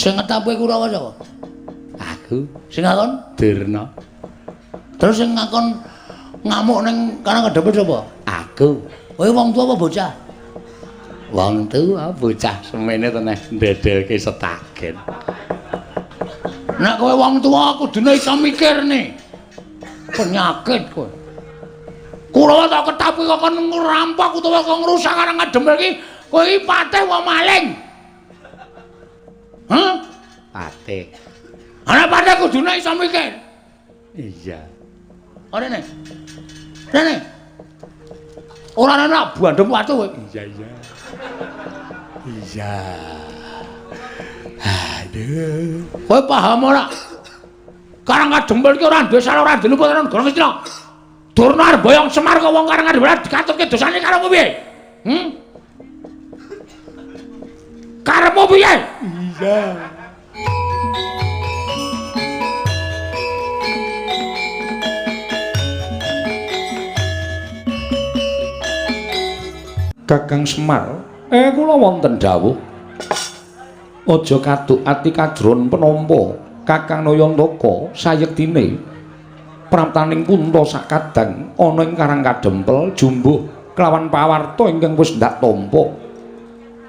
Sing ngetapuke Kurawa sapa? Aku. Sing ngakon Durna. Terus sing ngakon ngamuk ning Karang Kadempel sapa? Aku. Kowe wong tuwa apa bocah? Wong tuwa, bocah semene to neh ndedelke setagen. Nek kowe wong tuwa kudune iso mikir nih. Penyakit kowe. Kurawa tak ketapi kok kon ngrampok utawa kok ngrusak Karang Kadempel iki, kowe iki patih wong maling. Hah? Patih. Ana patih kudune iso mikir. Iya. Rene. Rene. Ora ana bandem watu kowe. Iya, iya. Iya. Aduh. Kowe paham ora? Karang Kadempel iki ora duwe salah, ora duwe luput ora negara Ngastina. Durna arep boyong Semar kok wong Karang Kadempel dikatutke dosane karo kowe piye? Karepmu piye? Iya. Kakang Semar, kula wonten dawuh. Aja kaduk ati kajron penampa Kakang Nayantaka sayektine praptaning Punta sakadang ana ing Karang Kadempel jumbuh kelawan pawarta ingkang wis ndak tampa.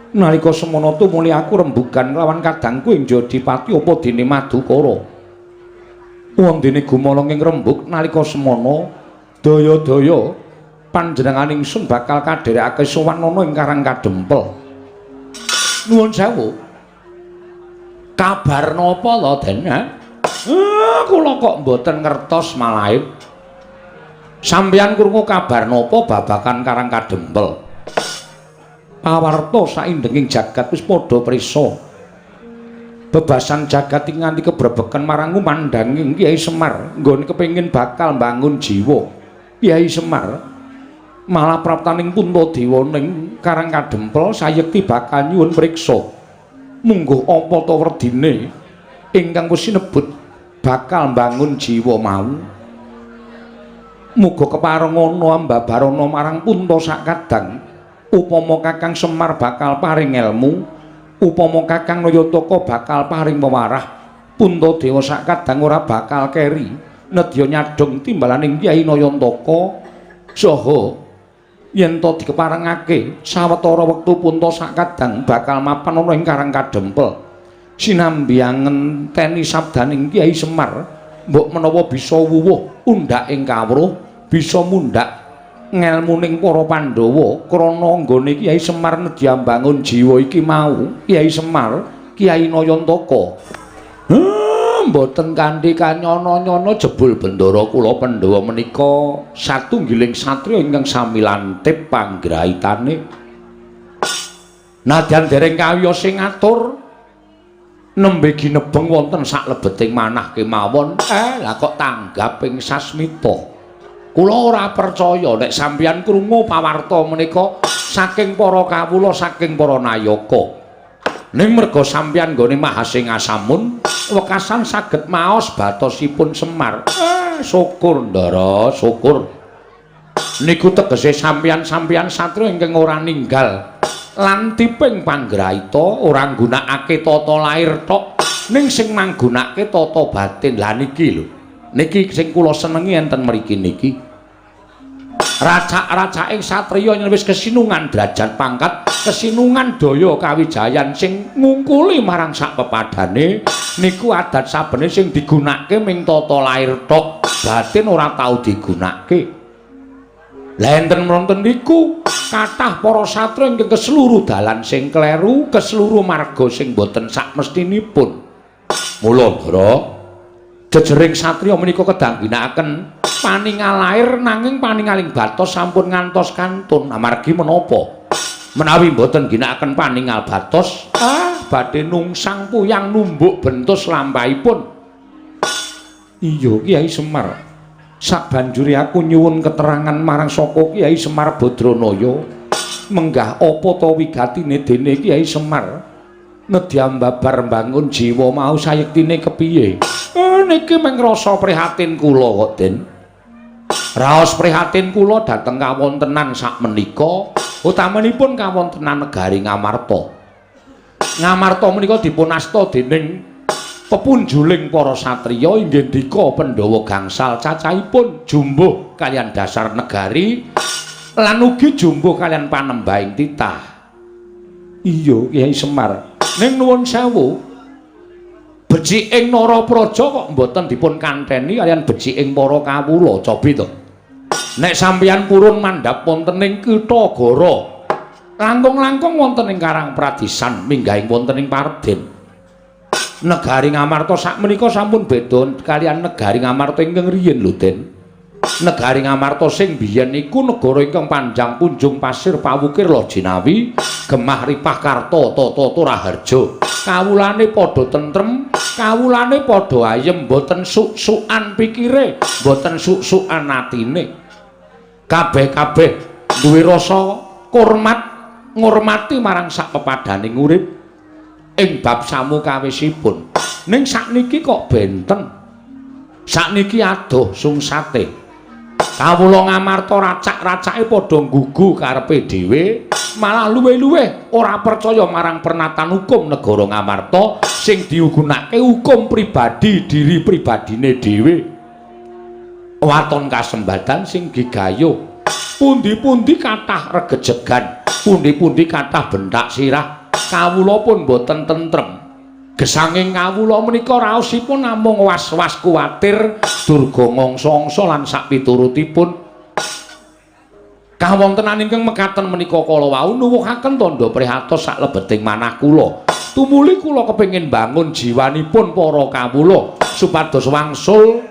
Nalika semana tumuli aku rembugan kelawan kadangku ing Jodipati apa dene Madukara. Wondene gumaleng ing rembug nalika semana daya-daya panjenengan ingsun bakal kadherekake sowan ana ing Karang Kadempel. Nuwun sewu. Kabar napa to, Den? Kula kok mboten ngertos malahe. Sampeyan krungu kabar napa babagan Karang Kadempel? Pawarta saindenging jagat wis padha prisa. Bebasan jagat iki nganti kebrebeken marang ngumandhanging Kyai Semar nggone kepengin bakal mbangun jiwa. Kyai Semar malah praptaning Puntadewa ning Karang Kadempel sayekti bakal nyuwun priksa. Mungguh apa ta werdine ingkang wis sinebut bakal mbangun jiwa mau. Muga keparengana ambabarana marang Punta sakadang. Upama Kakang Semar bakal paring elmu, upama Kakang Nayantaka bakal paring pewarah, Puntadewa sakadang ora bakal keri nedya nyadhong timbalaning Kyai Nayantaka saha yen to dikeparengake sawetara wektu Punta sakadang bakal mapan ana ing Karang Kadempel. Sinambi ngenteni sabdaning Kyai Semar, mbok menawa bisa wuwuh undhak ing kawruh, bisa mundhak ngelmuning para Pandhawa krana nggone Kyai Semar nedya mbangun jiwa iki mau. Kyai Semar, Kyai Nayantaka. Mboten kanthi kanyono-nyono jebul bendara kula Pandhawa menika satunggiling satriya ingkang sami lantip panggraitane. Nadyan dereng kawiyos sing ngatur nembe ginebeng wonten saklebeting manah kemawon. Lah kok tanggap ing sasmita. Kula ora percaya nek sampeyan krungu pawarta menika saking para kawula, saking para nayaka. Ning merga sampeyan nggone Mahasingasamun wekasan saged maos batosipun Semar. Syukur Ndara, syukur. Niku tegese sampeyan-sampeyan satriya ingkang ora ninggal lantiping panggraita, ora nggunakake tata lair tok, ning sing manggunakake tata batin. Lah niki lho. Niki sing kula senengi enten mriki niki. Racak-racaking satriya yen wis kesinungan derajat pangkat, kesinungan daya kawijayan sing ngungkuli marang sak pepadane niku adat sabene sing digunakake ming tata lair tok, batin ora tau digunakake. Lah enten wonten niku kathah para satriya ingkang keseluruh dalan sing kleru, keseluruh marga sing boten sakmestinipun. Mula Ndara, jejering satriya menika kedah ngginakaken paningal lair nanging paningaling batos sampun ngantos kantun. Amargi menapa? Menawi mboten ngginakaken paningal batos, badhe nungsang puyang numbuk bentus lampahipun. Iya Kyai Semar, sabanjure aku nyuwun keterangan marang saka Kyai Semar Badranaya, menggah apa ta wigatine dene Kyai Semar nedya mbabar mbangun jiwa mau sayektine kepiye? Niki mung rasa prihatin kula kok, Den. Raos prihatin kula dhateng kawontenan sakmenika, utamanipun kawontenan negari Ngamarta. Ngamarta menika dipun asta dening pepunjuling para satriya inggih ndika Pandhawa gangsal cacahipun jumbuh kaliyan dasar negari lan ugi jumbuh kaliyan panembahing titah. Iya Kyai Semar. Ning nuwun sewu, beciking Narapraja kok mboten dipun kanteni kaliyan beciking para kawula, cobi to. Nek sampeyan purun mandhap wonten ing Kitha Gara, langkung-langkung wonten ing Karang Pradisan minggahing wonten ing Parden. Negari Ngamarta sakmenika sampun beda kaliyan negari Ngamarta ingkang riyin lho, Den. Negari Ngamarta sing biyen iku negara ingkang panjang punjung pasir pawukir Lojinawi, gemah ripah karta tata raharja. Kawulane padha tentrem, kawulane padha ayem, mboten suk-sukan pikire, mboten suk-sukan atine. Kabeh-kabeh duwe rasa hormat ngurmati marang sak pepadaning urip ing bab samukawisipun. Ning sakniki kok benten. Sakniki adoh sungsate. Kawula Ngamarta racak-racake padha nggugu karepe dhewe, malah luwih-luwih ora percaya marang pernatan hukum negara Ngamarta sing diugunake hukum pribadi diri pribadine dhewe. Waton kasembadan sing gigayuh. Pundi-pundi kathah regejegan, pundi-pundi kathah benthak sirah, kawula pun boten tentrem. Gesanging kawula menika raosipun namung was-was kuwatir durga ngangsa-angsa lan sakpiturutipun. Kawontenan ingkang mekaten menika kala wau nuwuhaken tandha prihatos saklebeting manah kula. Tumuli kula kepengin bangun jiwanipun para kawula supados wangsul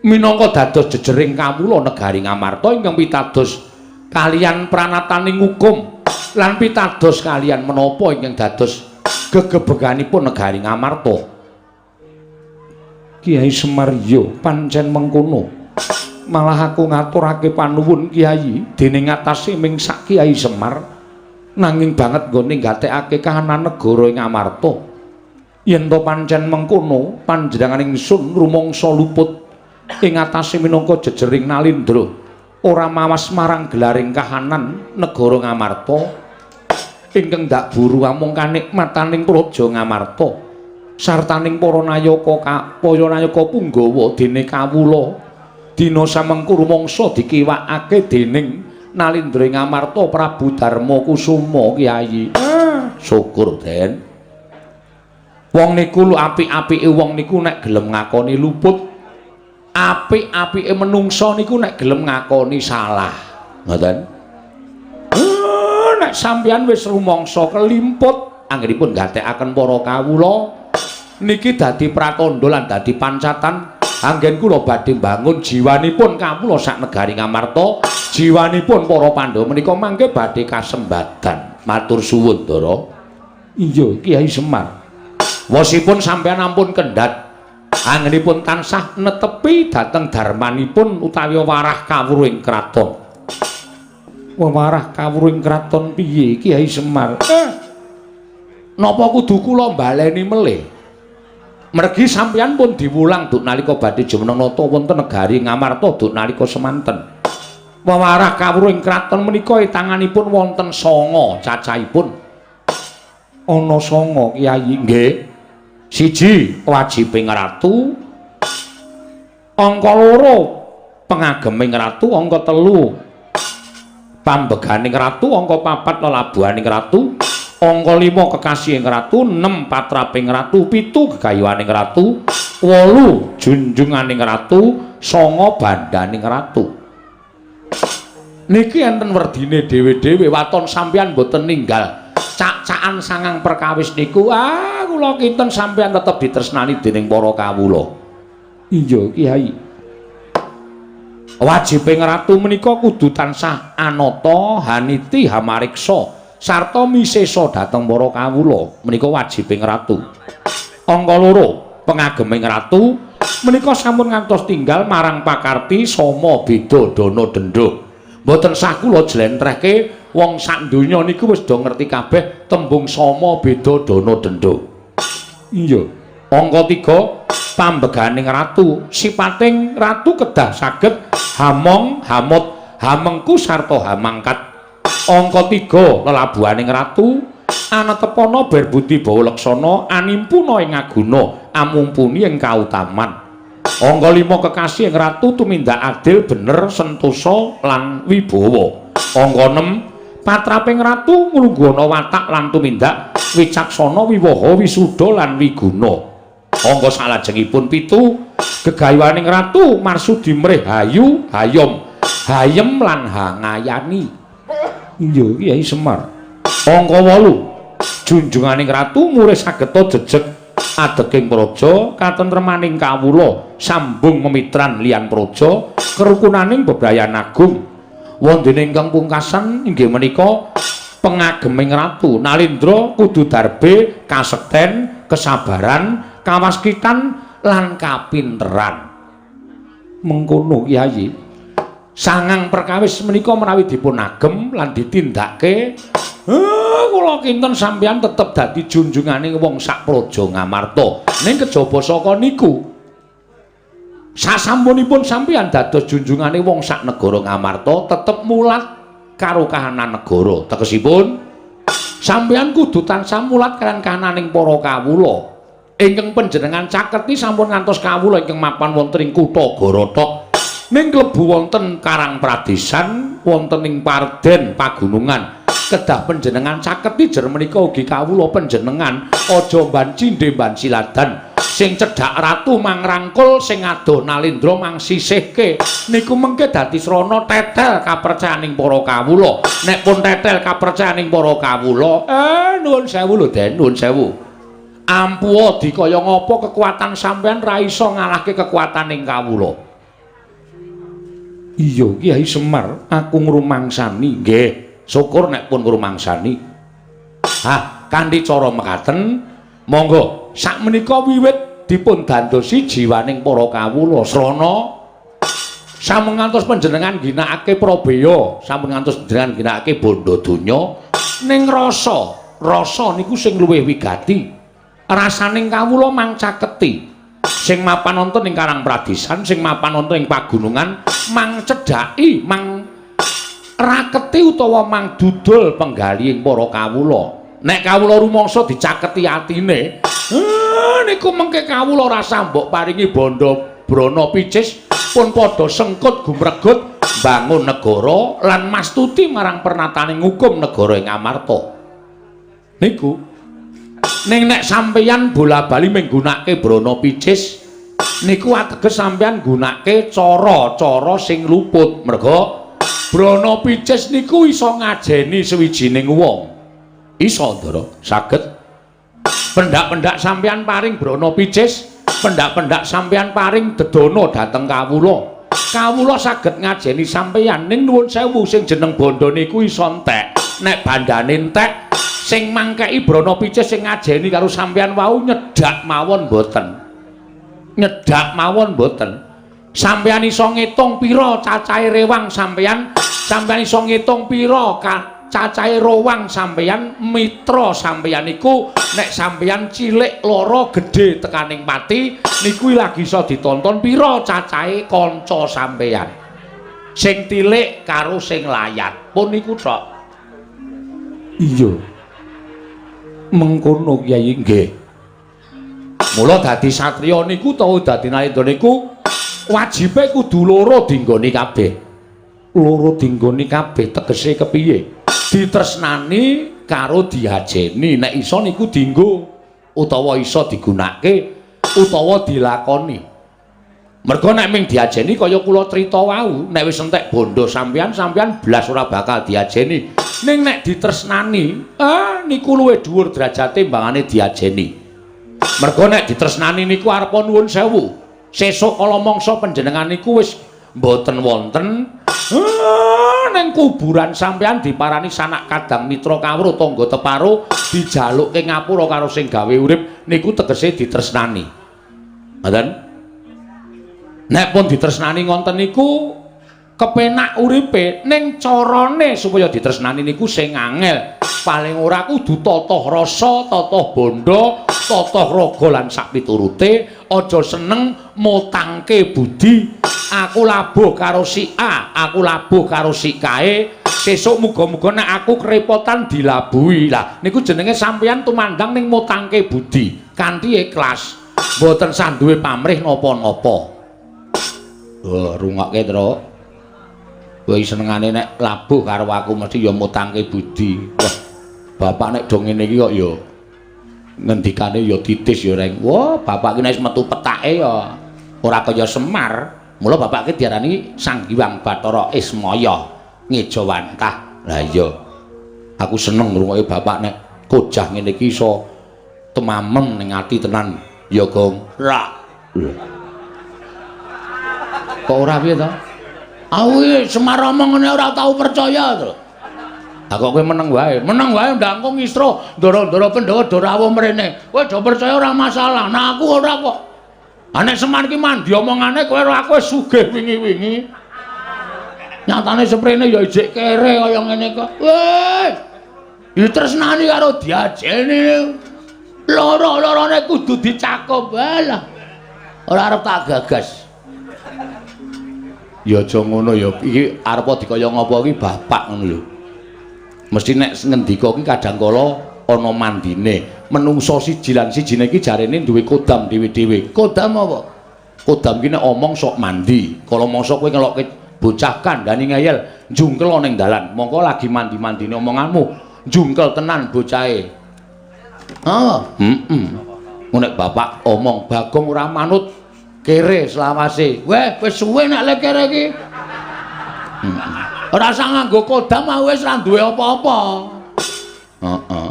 minangka dados jejering kawula negari Ngamarta ingkang pitados kaliyan pranataning hukum lan pitados kaliyan menapa ingkang dados gegebeganipun negari Ngamarta. Kiai Semar, yo pancen mengkono. Malah aku ngaturake panuwun Kiai dening atase ming sak Kiai Semar nanging banget nggone nggatekake kahanan negara ing Ngamarta. Yen to pancen mengkono, panjenengan ingsun rumangsa luput ing atase minangka jejering nalindra, ora mawas marang gelaring kahanan negara Ngamarta ingkang ndak buru amung kanikmataning praja Ngamarta sartaning para nayaka para nayaka punggawa dene kawula dina samengku rumangsa dikiwakake dening nalindra ing Ngamarta Prabu Darma Kusuma. Kyai, syukur Den. Wong niku lho, apik-apike wong niku nek gelem ngakoni luput. Apik-apike menungsa niku nek gelem ngakoni salah. Ngoten. Nek sampeyan wis rumangsa kelimput anggenipun gatekaken para kawula niki dadi pratandha lan dadi pancatan anggen kula badhe mbangun jiwanipun kawula sak negari Ngamarta, jiwanipun para Pandhawa menika mangke badhe kasembadan. Matur suwun, Ndara. Iya, Kyai Semar. Wosipun sampeyan ampun kendhat. Anggenipun tansah netepi dhateng darmanipun utawi warah kawruh ing kraton. Wewarah kawruh ing kraton piye, Kyai Semar? Napa kudu kula baleni melih? Mergi sampeyan pun diwulang duk nalika badhe jumeneng nata wonten negari Ngamarta duk nalika semanten. Wewarah kawruh ing kraton menika tanganipun wonten 9 cacahipun. Ana 9, Kyai? Nggih. Siji wajibing ratu, angka 2 pengageming ratu, angka 3 pambeganing ratu, angka 4 lelabuhaning ratu, angka 5 kekasihing ratu, 6 patraping ratu, 7 gegayuhaning ratu, 8 junjunganing ratu, 9 bandaning ratu. Niki enten werdine dhewe-dhewe. Waton sampeyan mboten ninggal cak-cakan sangang perkawis niku, ah, kula kinten sampeyan tetep ditresnani dening para kawula. Iya, Kyai. Wajibing ratu menika kudu tansah anata haniti hamariksa sarta misesa dhateng para kawula. Menika wajibing ratu. Angka 2 pengageming ratu menika sampun ngantos tinggal marang pakarti sama beda dana denda. Mboten sah kula jlentrehke, wong sak donya niku wis do ngerti kabeh tembung sama beda dana denda. Iya. Angka 3 pambeganing ratu, sipating ratu kedah saged hamong, hamut, hamengku sarta hamangkat. Angka 3 lelabuhaning ratu, Anetepana berbudi bawa laksana animpuna ing aguna amumpuni ing kautaman. Angka 5 kekasih ing ratu tumindak adil bener sentosa lan wibawa. Angka 6 patraping ratu nglungguhana watak lan tumindak wicaksana wiwaha wisuda lan wiguna. Angka salajengipun 7 gegayuhaning ratu marsudi mrih hayu hayom hayem lan hangayani. Iya Kyai Semar. Angka 8 junjunganing ratu murih sageta jejeg adeking praja katentremaning kawula sambung memitran liyan praja kerukunaning bebrayan agung. Wondene ingkang pungkasan inggih menika pengageming ratu Nalindra kudu darbe kasekten, kesabaran, kawaskitan lan kapinteran. Mengkono Kyai. Sangang perkawis menika menawi dipun agem lan ditindakake, kula kinten sampeyan tetep dadi junjungane wong sak praja Ngamarta. Ning kejaba saka niku, sasampunipun sampeyan dados junjungane wong sak negara Ngamarta, tetep mulat karo kahanan negara. Tegesipun sampeyan kudu tansah mulat kaliyan kahananing para kawula. Ingkang panjenengan caketi sampun ngantos kawula ingkang mapan wonten ing kutha Gorothok. Ning klebu wonten Karang Pradesan, wonten ing Parden pagunungan. Kedah panjenengan caketi jer menika ugi kawula panjenengan aja mban cindhe mban siladan. Sing cedhak ratu mangrangkul, sing adoh Nalindra mangsisihke. Niku mengke dadi srana tetel kapercayaning para kawula. Nek pun tetel kapercayaning para kawula, nuwun sewu lho Den, nuwun sewu. Ampuha dikaya ngapa kekuatan sampeyan ra iso ngalahke kekuataning kawula. Iya Kyai Semar, aku ngrumangsani. Nggih, syukur nek pun ngrumangsani. Hah, kanthi cara mekaten, monggo sakmenika wiwit dipun dandosi jiwaning para kawula srana sampun ngantos panjenengan ginakake prabeya, sampun ngantos panjenengan ginakake bondo donya, ning rasa, rasa niku sing luwih wigati. Rasaning kawula mang caketi. Sing mapan wonten ing Karang Pradesan, sing mapan wonten ing pagunungan, mang cedhaki, mang raketi utawa mang dudul penggalihing para kawula. Nek kawula rumangsa dicaketi atine, niku mengke kawula rasa mbok paringi bondo brana picis pun padha sengkut gumregut bangun negara lan mastuti marang pernataning hukum negara ing Amarta. Niku ning nek sampeyan bola-bali menggunakake brana picis niku ateges sampeyan nggunakake cara-cara sing luput. Merga brana picis niku iso ngajeni sawijining wong. Iso, Ndara, saged. Pendak-pendak sampeyan paring brana picis, pendak-pendak sampeyan paring dedana dhateng kawula. Kawula saged ngajeni sampeyan, ning nuwun sewu sing jeneng bondo niku iso entek. Nek bandane entek, sing mangkeki brana picis sing ngajeni karo sampeyan wau nyedak mawon mboten. Nyedak mawon mboten. Sampeyan iso ngitung pira cacahe rewang sampeyan, sampeyan iso ngitung pira cacahe rowang sampeyan, mitra sampeyan niku nek sampeyan cilik lara gedhe tekaning pati niku lagi iso ditonton pira cacahe kanca sampeyan. Sing tilik karo sing layat pun niku tok. Iya. Mengkono Kyai nggih. Mula dadi satriya niku utawa dadi nalendra niku wajibe kudu loro dinggoni kabeh. Loro dinggoni kabeh tegese kepiye? Ditresnani karo diajeni. Nek iso niku dinggo utawa iso digunakake utawa dilakoni. Merga nek ming diajeni kaya kula crita wau, nek wis entek bondo sampeyan, sampeyan blas ora bakal diajeni. Ning nek ditresnani, niku luwih dhuwur derajate mbangane diajeni. Merga nek ditresnani niku arepa nuwun sewu. Sesuk kala mangsa panjenengan niku wis mboten wonten, ning kuburan sampeyan diparani sanak kadang mitra kawruh tangga teparo dijalukke ngapura karo sing gawe urip niku tegese ditresnani. Ngoten? Nek pun ditresnani ngonten niku kepenak uripe, ning carane supaya ditresnani niku sing angel. Paling ora kudu tata rasa, tata bondo, tata raga lan sakpiturute. Aja seneng mutangke budi. Aku labuh karo si A, aku labuh karo si kae. Sesuk muga-muga nek aku kerepotan dilabuhi. Lah niku jenenge sampeyan tumandang ning mutangke budi kanthi ikhlas. Mboten sanduwe pamrih napa-napa. Oh, rungokke, Truk. Kowe senengane nek labuh karo aku mesti ya mutangke budi. Wah, bapak nek do ngene iki kok ya ngendikane ya titis ya, Reng. Wah, bapak iki nek wis metu petake ya ora kaya Semar. Mula bapak iki diarani Sang Hyang Bathara Ismaya ngejawantah. Lah iya. Aku seneng ngrungokke bapak nek kojah ngene iki iso temamem ning ati tenan. Ya, Gong. Ra. Kok ora piye to? Aku iki Semar omong ngene ora tau percaya to. Lah kok kowe meneng wae? Meneng wae ndang kok ngisro ndara-ndara Pandhawa do rawuh mrene. Kowe do percaya ora masalah. Nah aku ora kok. Ha nek Semar ki mandi omongane kowe ora aku wis sugih wingi-wingi. Nyatane seprene ya ijik kere kaya ngene kok. Weh. Ditresnani karo diajeni. Loro-lorone kudu dicakup. Alah. Ora arep tak gagas. Ya aja ngono ya. Iki arep dikaya ngapa iki bapak ngono lho. Mesti nek ngendika iki kadang kala ana mandine. Menungso siji lan sijine iki jarene duwe kodam dhewe-dhewe. Kodam apa? Kodam ki nek omong sok mandi. Kala mangsa kowe ngelokke bocah kandhani ngeyel, njungkel ning dalan. Mongko lagi mandi-mandine omonganmu, njungkel tenan bocahe. Ah, heeh. Nek bapak omong Bagong ora manut kere selawase. Weh, wis suwe nek le kere iki. Heeh. Ora usah nganggo kodam wis ora duwe apa-apa. Heeh.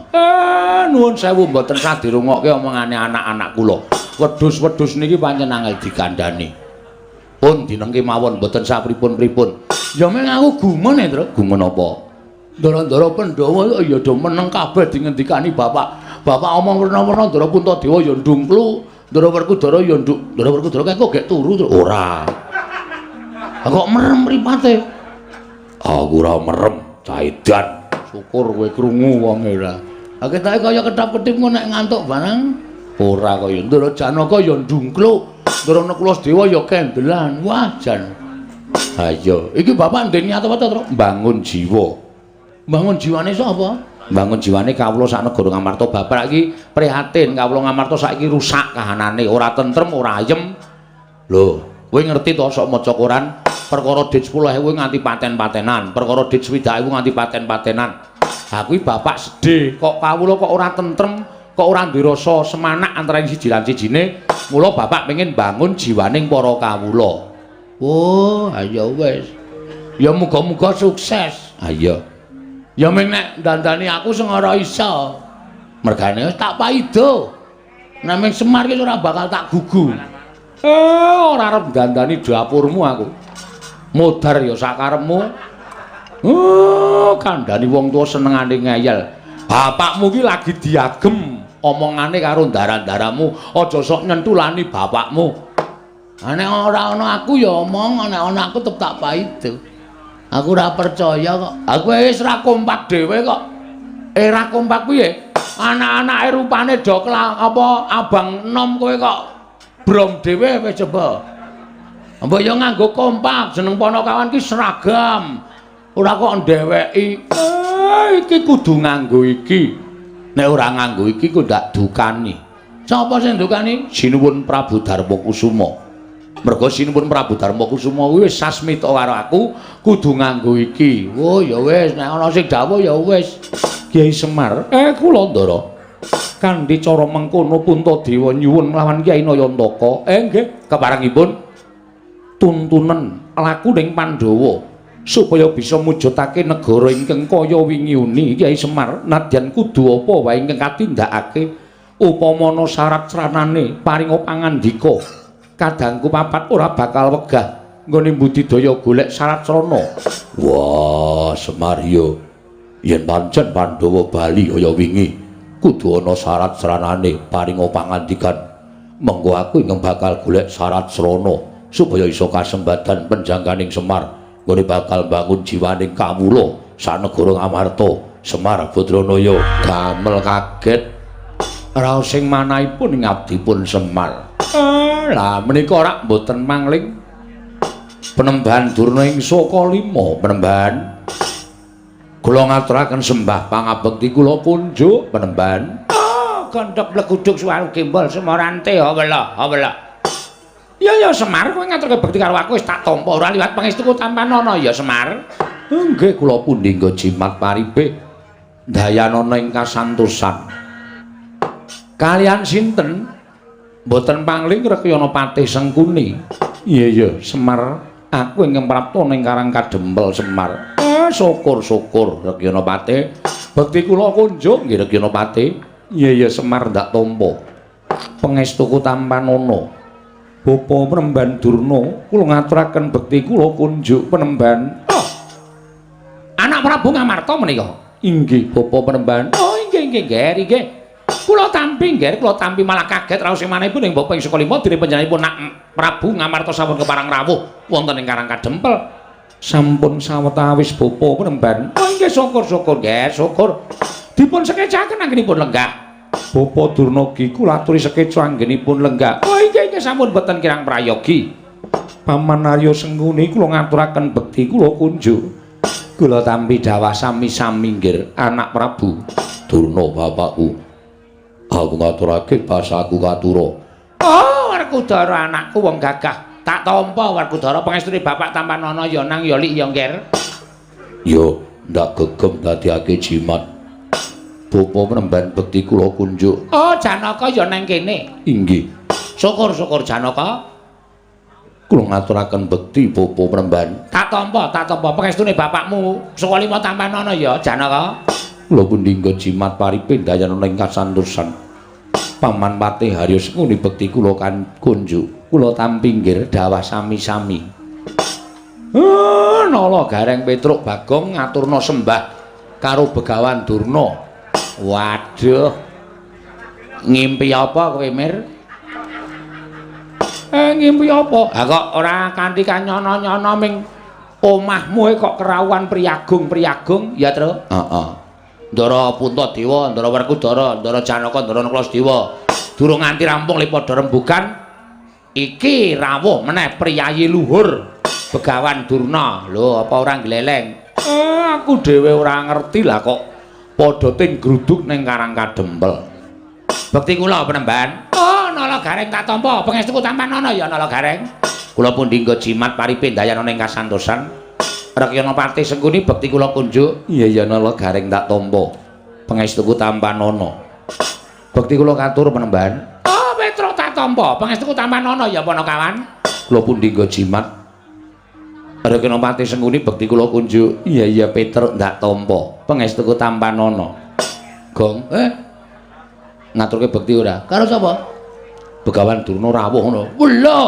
Nuwun sewu mboten sah dirungokke omongane anak-anak kula. Wedhus-wedhus niki pancen angel dikandhani. Pun dinengke mawon mboten sah pripun-pripun. Ya meng aku gumun e, Truk. Gumun apa? Ndara-ndara Pandhawa ya do meneng kabeh dingendikani bapak. Bapak omong werna-werna Ndara Puntadewa ya ndungklu, Ndara Werkudara ya nduk. Ndara Werkudara kae kok gek turu, Truk. Ora. Kok merem mripate? Aku ora merem, caidan. Syukur kowe krungu wonge ora. Ha ketoke kaya ketap-ketip ngono nek ngantuk barang. Ora kaya Ndara Janaka ya ndungkluk, Ndara Nakula Sedewa ya kendelan. Wah, jan. Ha iya, iki bapak ndek niat apa to, Truk? Mbangun jiwa. Mbangun jiwane sapa? Mbangun jiwane kawula sak negara Ngamarta. Bapak iki prihatin kawula Ngamarta saiki rusak kahanane, ora tentrem, ora ayem. Lho, kowe ngerti to sok maca koran perkara dit 10.000 nganti paten-patenan, perkara dit 60.000 nganti paten-patenan. Ha kuwi bapak sedih, kok kawula kok ora tentrem, kok ora duwe rasa semanak antara siji lan sijine. Mula bapak pengen bangun jiwaning para kawula. Oh, ayo wis. Ya muga-muga sukses. Ha iya. Ya ming nek dandani aku sing ora iso. Mergane wis tak paido. Nek ming Semar ki ora bakal tak gugu. Ora arep dandani dapurmu aku. Modar ya sakarepmu. Oh, kandhani wong tuwa senengane ngeyel. Bapakmu ki lagi diagem omongane karo ndara-ndaramu, aja sok nyentulani bapakmu. Ha nek ora ana aku ya omong, nek ana aku tetep tak paido. Aku ora percaya kok. Aku wis ora kompak dhewe kok. Ora kompak piye? Anak-anake rupane do apa abang enom kowe kok brom dhewe wis coba. Mbok ya nganggo kompak, jeneng Panakawan ki seragam. Ora kok ndeweki. Iki kudu nganggo iki. Nek ora nganggo iki kok ndak dukani. Sapa sing dukani? Sinuwun Prabu Darma Kusuma. Mergo Sinuwun Prabu Darma Kusuma kuwi wis sasmita karo aku kudu nganggo iki. Oh ya wis, nek ana sing dawuh ya wis. Kyai Semar, kula Ndara. Kanthi cara mengkono Puntadewa nyuwun nglawan Kyai Nayantaka. Nggih, keparengipun tuntunen laku ning Pandhawa supaya bisa mujudake negara ingkang kaya wingi uni. Kyai Semar, nadyan kudu apa wae ingkang katindakake upama ana syarat sranane paringa pangandika. Kadangku papat ora bakal wegah nggone budidaya golek syarat srana. Wah, Semar ya. Yen pancen Pandhawa bali kaya wingi, kudu ana syarat sranane paringa pangandikan. Mengko aku ingkang bakal golek syarat srana supaya iso kasembadan penjangkaning Semar nggone bakal bangun jiwaning kawula sanegara Ngamarta. Semar Badranaya damel kaget raos sing manahipun ing abdipun Semar. Lah menika rak mboten mangling penembahan Durna ing Saka 5 penembahan. Kula ngaturaken sembah pangabekti kula kunjuk Penemban. Oh, gondhok bleguduk suwaru gembol semorante hawela hawela. Ya ya Semar, kowe ngaturke bekti karo aku wis tak tampa ora liwat pangestuku tampanana ya Semar. Nggih, kula pundi nggo jimat paripe dayanana ing kasantosan. Kalian sinten? Mboten pangling Rekyana Patih Sengkuni. Iya ya Semar, aku ingkang prapta ning Karang Kadempel Semar. Syukur-syukur Rekyana Patih. Bekti kula kunjuk nggih Rekyana Patih. Iya ya Semar ndak tampa. Pangestuku tampanana. Bapa Penemban Durna, kula ngaturaken bekti kula kunjuk Penemban. Oh. Anak Prabu Ngamarta menika. Inggih Bapa Penemban. Oh inggih inggih nggih inggih. Kula tampi nggih, kula tampi malah kaget raos manahipun ing Bapa ing saka lima dene panjenenganipun nak Prabu Ngamarta sampun keparang rawuh wonten ing Karang Kadempel. Sampun sawetawis Bapa Penemban. Oh inggih syukur-syukur nggih, syukur. Dipun sekecaken anggenipun lenggah. Bapa Durna gi kula aturi sekeca anggenipun lenggah. Oh inggih inggih sampun boten kirang prayogi. Paman Arya Sengkuni kula ngaturaken bekti kula kunjuk. Kula tampi dawah sami-sami nggih anak Prabu Durna bapakku. Aku ngaturake basaku katura. Oh, Werkudara anakku wong gagah. Tak tampa Werkudara pangestune bapak tampanana ya nang ya lik ya ngger. Ya ndak gegem dadiake jimat. Bapa Penemban bekti kula kunjuk. Oh, Janaka ya nang kene. Inggih. Syukur-syukur Janaka. Kula ngaturaken bekti Bapa Penemban. Tak tampa, tak tampa pangestune bapakmu saka lima tampanana ya Janaka. Kula pundi nggo jimat paripe dayanana ing kasantosan. Paman Patih Harya Sengkuni bekti kula kan kunjuk. Kula tampi nggih dawah sami-sami. Nala Gareng Petruk Bagong ngaturna sembah karo Begawan Durna. Waduh. Ngimpi apa kowe, Mir? Ngimpi apa? Ha kok ora kanthi kanyono-nyono ming omahmu kok kerawuhan priyagung-priyagung, ya, Tru? Heeh. Ndara Puntadewa, Ndara Werkudara, Ndara Janaka, Ndara Nakula. Durung nganti rampung le padha rembugan, iki rawuh meneh priyayi luhur Begawan Durna. Lho, apa ora gleleng? Aku dhewe ora ngerti lah kok padha ting gruduk ning Karang Kadempel. Bekti kula Penemban. Oh, Nala Gareng tak tampa. Pangestuku tampanana ya Nala Gareng. Kula pundi nggo jimat paripe dayanana ing kasantosan. Rekyana Patih Sengkuni bekti kula kunjuk. Iya ya Nala Gareng tak tampa. Pangestuku tampanana. Bekti kula katur Penemban. Oh, Petruk tak tampa. Pangestuku tampanana ya Panakawan. Kula pundi nggo jimat. Rekyana Patih Sengkuni bekti kula kunjuk. Iya iya Petruk ndak tampa. Pangestuku tampanana. Gong, ngaturke bekti ora? Karo sapa? Begawan Durna rawuh ngono. Lho.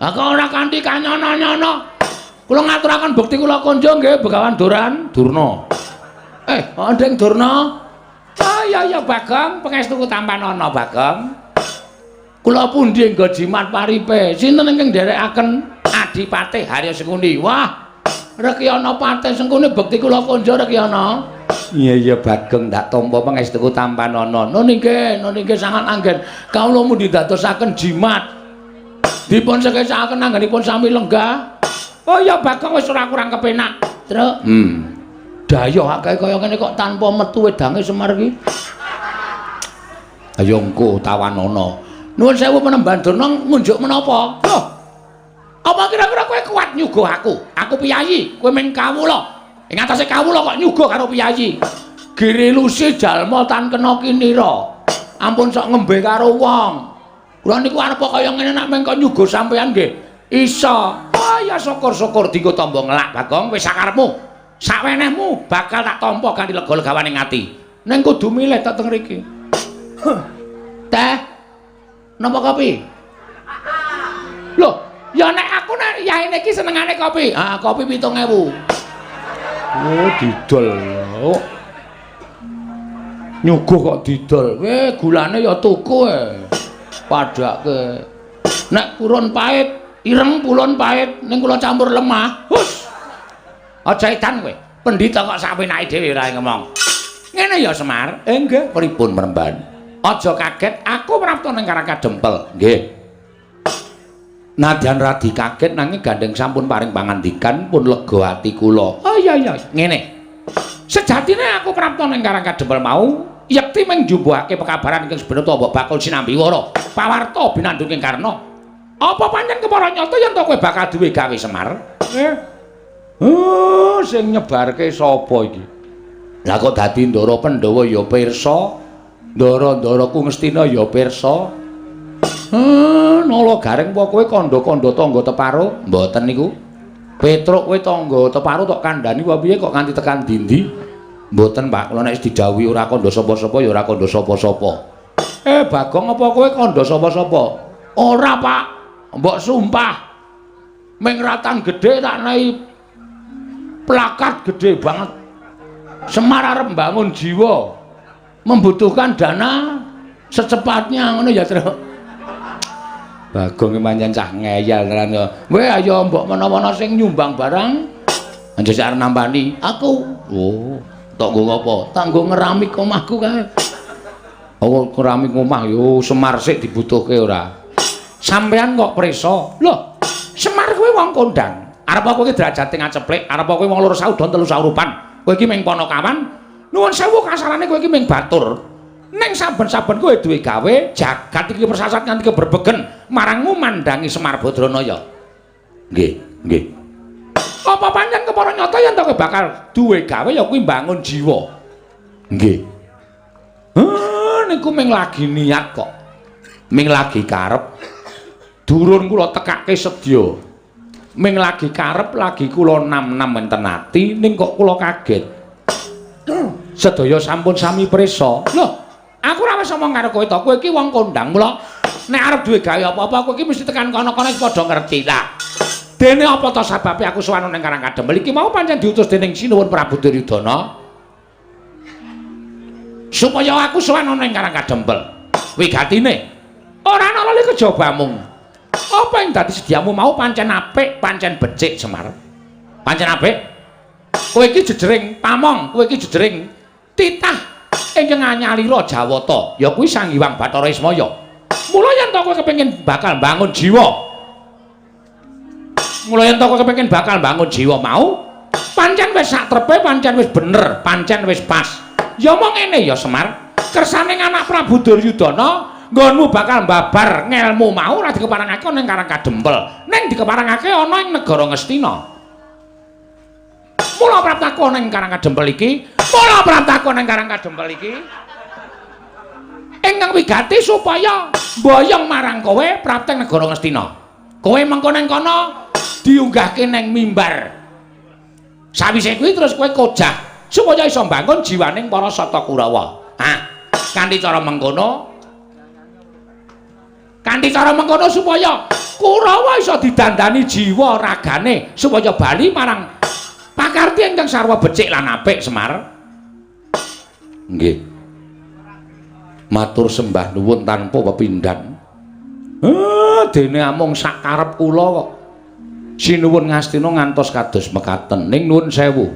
Ha kok ora kanthi kanyono-nyono. Kula ngaturaken bekti kula kunjung nggih Begawan Duran Durna. Ndeng Durna. Oh iya iya Bagong, pangestuku tampanana Bagong. Kula pundi nggo jimat paripe? Sinten ingkang nderekaken Adipati Harya Sengkuni? Wah, Rekyana Patih Sengkuni bekti kula kunjung Rekyana. Iya iya Bagong ndak tampa pangestuku tampanana. Nun inggih, nun inggih sangat anggen. Kawula mundi dadosaken jimat. Dipun sekecaken anggenipun sami lenggah. Oh iya Bagong wis ora kurang kepenak. Truk. Dayoh akeh kaya ngene kok tanpa metu wedange Semar iki. Ayo engko tawanana. Nuwun sewu Penemban Durna ngunjuk menapa? Loh. Apa kira-kira kowe kuat nyuguh aku? Aku piyayi, kowe ming kawula. Ing atase kawula kok nyuguh karo piyayi. Girilusi jalma tan kena kinira. Ampun sok ngembe karo wong. Kula niku arep kaya ngene nek meng kok nyuguh sampeyan nggih. Iso. Oh ya syukur-syukur dienggo tamba ngelak Bagong wis sakarepmu. Sawenehmu bakal tak tampa kanthi lega-legawan ing ati. Ning kudu milih tok teng mriki. Teh. Napa kopi? Loh, ya nek aku nek yaene iki senengane kopi. Ah, kopi 7000. Oh, didol. Oh. Nyuguh kok didol. Kowe gulane ya tuku e. Padake. Nek purun pahit, ireng pulun pahit, ning kula campur lemah. Hus. Aja edan kowe. Pendhita kok sawenake dhewe ora ngomong. Ngene ya Semar. Nggih, pripun Mremban? Aja kaget, aku prapta ning Karang Kadempel. Nggih. Nadyan radi kaget nanging gandeng sampun paring pangandikan pun lega ati kula. Oh iya iya, ngene. Sejatine aku prapta ning Karang Kadempel mau yekti mung njumbuhake pekabaran ingkang sebenarnya mbok bakul sinambi wara pawarta binandunging Karna. Apa pancen kepara nyata yen to kowe bakal duwe gawe Semar? Oh, sing nyebarke sapa iki? Lah kok dadi Ndara Pandhawa ya pirsa, Ndara-ndaraku Ngastina ya pirsa. Nala Gareng apa kowe kandha-kandha tangga teparo? Mboten niku. Petruk kowe tangga teparo tok kandhani apa piye kok nganti tekan dindi? Mboten, Pak. Kula nek didhawuhi ora kandha sapa-sapa ya ora kandha sapa-sapa. Bagong apa kowe kandha sapa-sapa? Ora, Pak. Mbok sumpah. Ming ratan gedhe tak nehi plakat gedhe banget. Semar arep mbangun jiwa. Membutuhkan dana secepatnya ngono ya, Truk. Bagong iki pancen cah ngeyel tenan ya. Weh ayo mbok menawa sing nyumbang barang. Anjir arep nampani aku. Oh, tok nggo ngopo? Tak nggo ngeramik omahku kae. Oh, keramik omah yo Semar sik dibutuhke ora. Sampeyan kok prisa? Loh, Semar kuwi wong kondang. Arep kowe iki derajate ngaceplik, arep kowe wong loro saudon telu saurupan. Kowe iki ming ponokawan. Nuwun sewu kasarane kowe iki ming batur. Ning saben-saben kowe duwe gawe, jagat iki persasat nganti keberbegen marangmu mandangi Semar Badranaya. Nggih, nggih. Apa pancen kepara nyata yen to kowe bakal duwe gawe ya kuwi mbangun jiwa. Nggih. Niku ming lagi niat kok. Ming lagi karep. Durun kula tekake sedya. Ming lagi karep lagi kula nam-nam enten ati ning kok kula kaget. Sedaya sampun sami prisa. Loh, aku ora wis omong karo kowe to, kowe iki wong kondang mula nek arep duwe gawe apa-apa kowe iki mesti tekan kono-kono padha ngerti lah. Dene apa to sababe aku sowan ning Karang Kadempel iki mau pancen diutus dening Sinuwun Prabu Duryudana supaya aku sowan ning Karang Kadempel. Wigatine ora ana lali kejaba mung apa yang dadi sediamu mau pancen apik, pancen becik Semar. Pancen apik. Kowe iki jejering pamong, kowe iki jejering titah ingkang anyalira Jawata, ya kuwi Sang Hyang Bathara Ismaya. Mula yen to kowe kepengin bakal bangun jiwa. Mula yen to kowe kepengin bakal bangun jiwa mau, pancen wis sak trepe, pancen wis bener, pancen wis pas. Ya mong ngene ya Semar, kersane anak Prabu Duryudana nggonmu bakal babar ngelmu mau ora dikeparangake ana ing Karang Kadempel, ning dikeparangake ana ing negara Ngastina. Mula praptaku ana ing Karang Kadempel iki, mula praptaku ana ing Karang Kadempel iki ingkang wigati supaya mboyong marang kowe prapteng negara Ngastina. Kowe mengko ning kono diunggahke ning mimbar. Sawise kuwi terus kowe kojah supaya iso mbangun jiwaning para Sata Kurawa. Ah, kanthi cara mengkono kanthi cara mengkono supaya Kurawa iso didandani jiwa ragane supaya bali marang pakarti ingkang sarwa becik lan apik Semar. Nggih. Matur sembah nuwun tanpa pepindhan. Dene amung sak karep kula kok. Sinuwun Ngastina ngantos kados mekaten. Ning nuwun sewu.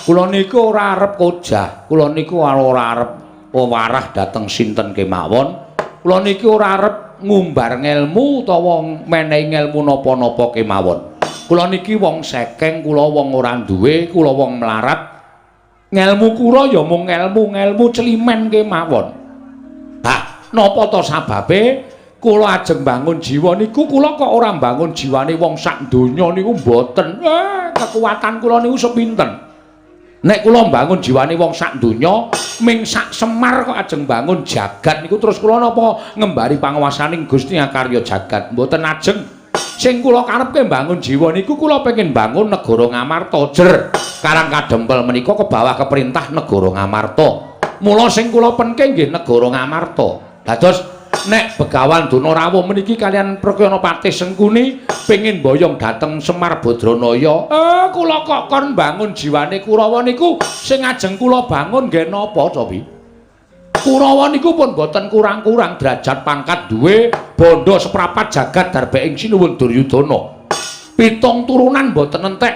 Kula niku ora arep kojah, kula niku ora arep wewarah dhateng sinten kemawon. Kula niki ora arep ngumbar ngelmu utawa menehi ngelmu napa-napa kemawon. Kula niki wong sekeng, kula wong ora duwe, kula wong melarat. Ngelmu kula ya mung ngelmu-ngelmu celimen kemawon. Hah, napa to sababe kula ajeng bangun jiwa niku kula kok ora bangun jiwane wong sak donya niku mboten. Kekuatan kula niku sepinten. Nek kula mbangun jiwane wong sak donya, ming sak Semar kok ajeng bangun jagat niku terus kula napa ngembari panguwasaning Gusti Akarya jagat. Mboten ajeng. Sing kula karepke mbangun jiwa niku kula pengin bangun negara Ngamarta jer. Karang Kadempel menika kebawah keperintah negara Ngamarta. Mula sing kula penke nggih negara Ngamarta. Dados nek Begawan Duna rawuh meniki kalian Prakyana Patih Sengkuni pengin boyong dhateng Semar Badranaya. Kula kok kon bangun jiwane Kurawa niku sing ajeng kula bangun nggih napa cobi? Kurawa niku pun boten kurang-kurang derajat pangkat duwe bondo seprapat jagat darbeking Sinuwun Duryudana. Pitung turunan boten entek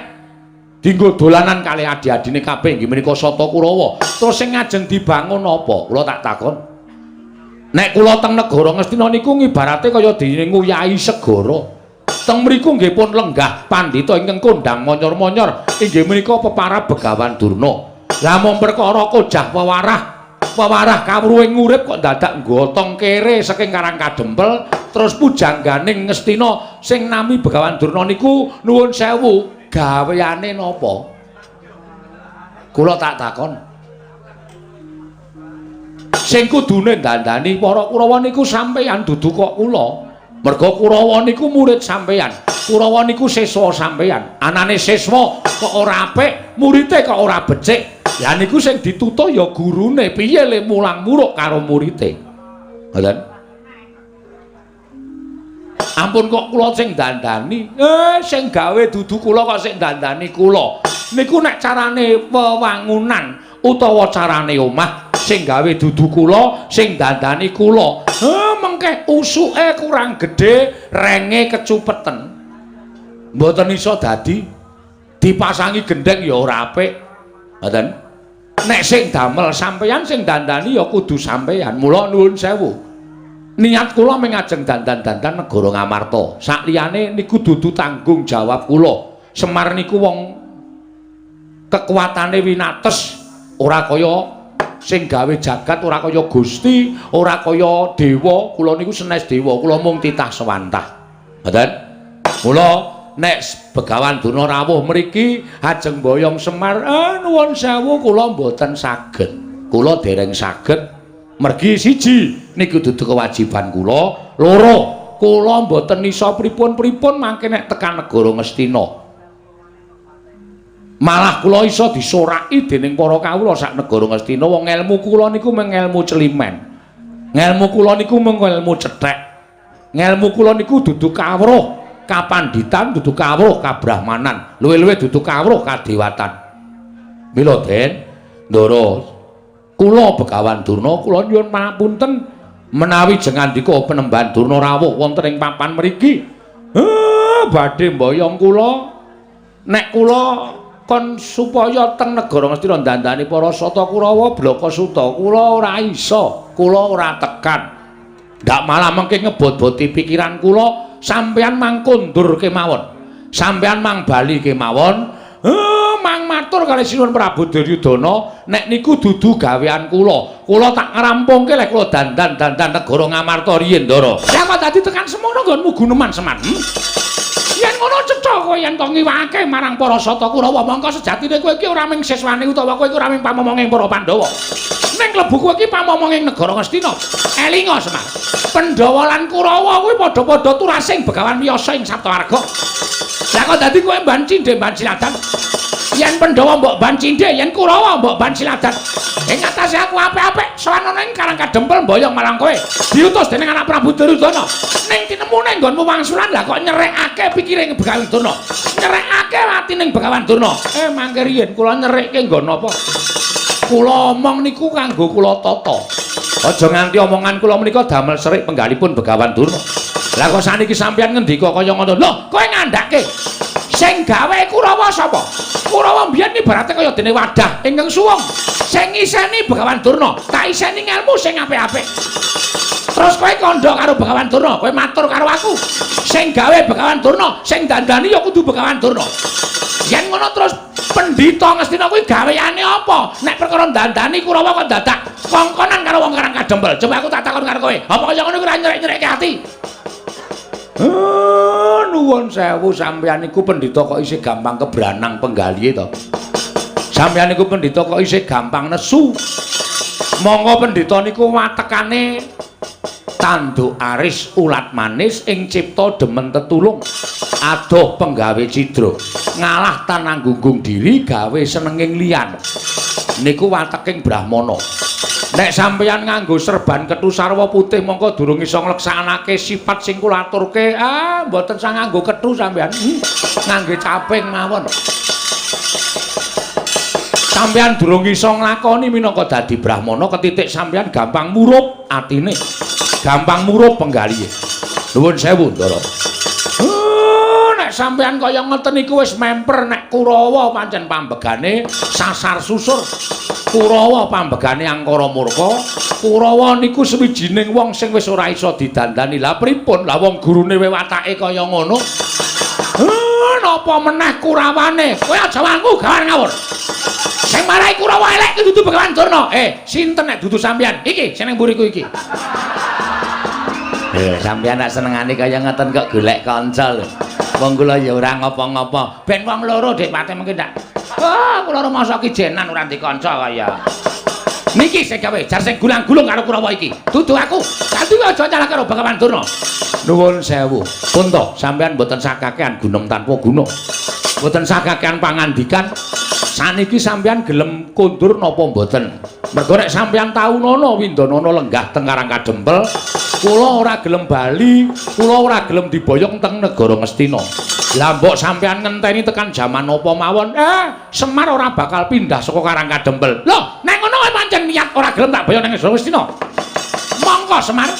dinggo dolanan kalih adi-adine kabeh inggih menika Sata Kurawa. Terus sing ajeng dibangun apa? Kula tak takon. Nek kula teng negara Ngastina niku ngibarate kaya dene nguyahi segara. Teng mriku nggih pun lenggah pandhita ingkang kondhang monyor-monyor inggih menika peparab Begawan Durna. Lah mung perkara kojah wewarah, wewarah kawruhing urip kok dadak gotong kere saking Karang Kadempel terus pujangganing Ngastina sing nami Begawan Durna niku nuwun sewu gaweane napa? Kula tak takon. Sing kudune dandani para Kurawa niku sampeyan dudu kok kula. Merga Kurawa niku murid sampeyan. Kurawa niku siswa sampeyan. Anane siswa kok ora apik, murite kok ora becik. Lah niku sing ditutuh ya gurune, piye le mulang muruk karo murite. Ngoten. Ampun kok kula sing dandani. Sing gawe dudu kula kok sing dandani kula. Niku nek carane wewangunan utawa carane omah sing gawe dudu kula, sing dandani kula. Mengke usuke kurang gedhe, renge kecupeten. Mboten iso dadi dipasangi gendheng ya ora apik. Ngoten. Nek sing damel sampeyan, sing dandani ya kudu sampeyan. Mula nuwun sewu. Niat kula mung ajeng dandan-dandan negara Ngamarta. Sakliyane niku dudu tanggung jawab kula. Semar niku wong kekuatane winates, ora kaya sing gawe jagat, ora kaya Gusti, ora kaya dewa. Kula niku senes dewa, kula mung titah sewantah. Ngoten. Mula nek Begawan Durna rawuh mriki ajeng boyong Semar, nuwun sewu kula mboten saged. Kula dereng saged. Mergi siji niku dudu kewajiban kula, loro kula mboten iso pripun-pripun mangke nek tekan negara Ngastina. Malah kula iso disoraki dening para kawula sak negara Ngastina. Wong ngelmu kula niku mung ngelmu celimen. Ngelmu kula niku mung ngelmu cethek. Ngelmu kula niku dudu kawruh kapanditan, dudu kawruh kabrahmanan, luwih-luwih dudu kawruh kadewatan. Mila Den, Ndara, kula Begawan Durna kula nyuwun pangapunten menawi jengandika Penemban Durna rawuh wonten ing papan mriki. Badhe mboyong kula. Nek kula kon supaya teng negara Ngastina dandani para Sata Kurawa blaka suta, kula ora iso, kula ora tekan. Ndak malah mengke ngebot-boti pikiran kula, sampeyan mang kondur kemawon. Sampeyan mang bali kemawon. Mang matur kali Sinuwun Prabu Duryudana, nek niku dudu gawean kula. Kula tak ngrampungke lek kula dandan-dandan negara Ngamarta riyin, Ndara. Lah kok dadi tekan semono nggonmu guneman Semar? Yen ngono cetha kowe yen to ngiwake marang para Sata Kurawa, mongko sejatine kowe iki ora mung siswane utawa kowe iki ora mung pamomonging para Pandhawa. Ning klebu kowe iki pamomonging negara Ngastina. Elinga Semar. Pandhawa lan Kurawa kuwi padha-padha turasing Begawan Wiyasa ing Saptawarga. Lah kok dadi kowe mban cindhe mban siladan? Yen Pandhawa mbok ban cindhe, yen Kurawa mbok ban siladan. Ing atase aku apik-apik sowan ana ing Karang Kadempel mboyong marang kowe. Diutus dening anak Prabu Duryudana. Ning tinemune nggonmu wangsulan, lah kok nyerekake pikire Begawan Durna. Nyerekake atining Begawan Durna. Mangke riyin kula nyerekke nggon apa? Kula omong niku kanggo kula tata. Aja nganti omongan kula menika damel serik penggalipun Begawan Durna. Lah kok saniki sampeyan ngendika kaya ngono? Lho, kowe ngandhake. Sing gawe Kurawa sapa? Kurawa mbiyen ibarate kaya dene wadah ingkang suwung. Sing ngiseni Begawan Durna, tak iseni ngelmu sing apik-apik. Terus kowe kandha karo Begawan Durna, kowe matur karo aku. Sing gawe Begawan Durna, sing dandani ya kudu Begawan Durna. Yen ngono terus pendhita Ngastina kuwi gaweane apa? Nek perkara dandani Kurawa kok dadak kongkonan karo wong Karang Kadempel. Coba aku tak takon karo kowe. Apa kaya ngono kuwi ora nyerek-nyerekke ati? Nuwun sewu, sampeyan niku pendhita kok isih gampang kebranang penggalihe to. Sampeyan niku pendhita kok isih gampang nesu. Monggo pendhita niku watekane tanduk aris ulat manis ing cipta demen tetulung. Adoh penggawe cidra. Ngalah tanang gunggung diri gawe senenging liyan. Niku wateking brahmana. Nek sampeyan nganggo serban kethu sarwa putih mongko durung iso ngleksanake sifat sing kula aturke. Mboten sang nganggo kethu sampeyan. Ngangge caping mawon. Sampeyan durung iso nglakoni minangka dadi brahmana ketitik sampeyan gampang murup atine. Gampang murup penggalihe. Nuwun sewu, Ndara. Nek sampeyan kaya ngoten niku wis memper nek Kurawa pancen pambegane sasar susur. Kurawa pambegane angkara murka. Kurawa niku sawijining wong sing wis ora iso didandani. Lah pripun? Lah wong gurune watake kaya ngono. Napa meneh Kurawane? Kowe aja wangku gawan ngawur. Sing marai Kurawa elek ki dudu Begawan Durna. Sinten nek dudu sampeyan? Iki sing nang mburiku iki. Sampeyan nek senengane kaya ngoten kok golek kanca lho. Wong kula ya ora ngopo-ngopo. Ben wong loro Dik Pate mungkin ndak. Ah, kula rumangsa ki jenan ora ndek kanca kaya. Niki sing gawe jar sing gulang-gulung karo Kurawa iki. Dudu aku. Dadi aja nyalah karo Begawan Durna. Nuwun sewu. Punta, sampeyan mboten sakakean gunem tanpa guna. Mboten sakakean pangandikan. Saniki sampeyan gelem kondur napa mboten? Mergo nek sampeyan taunono Windanana lenggah teng Karang Kadempel, kula ora gelem bali, kula ora gelem diboyong teng negara Ngastina. Lah mbok sampeyan ngenteni tekan jaman napa mawon, Semar ora bakal pindah saka Karang Kadempel. Lho, nek ngono wae pancen niat ora gelem tak boyong nang negara Ngastina. Monggo Semar.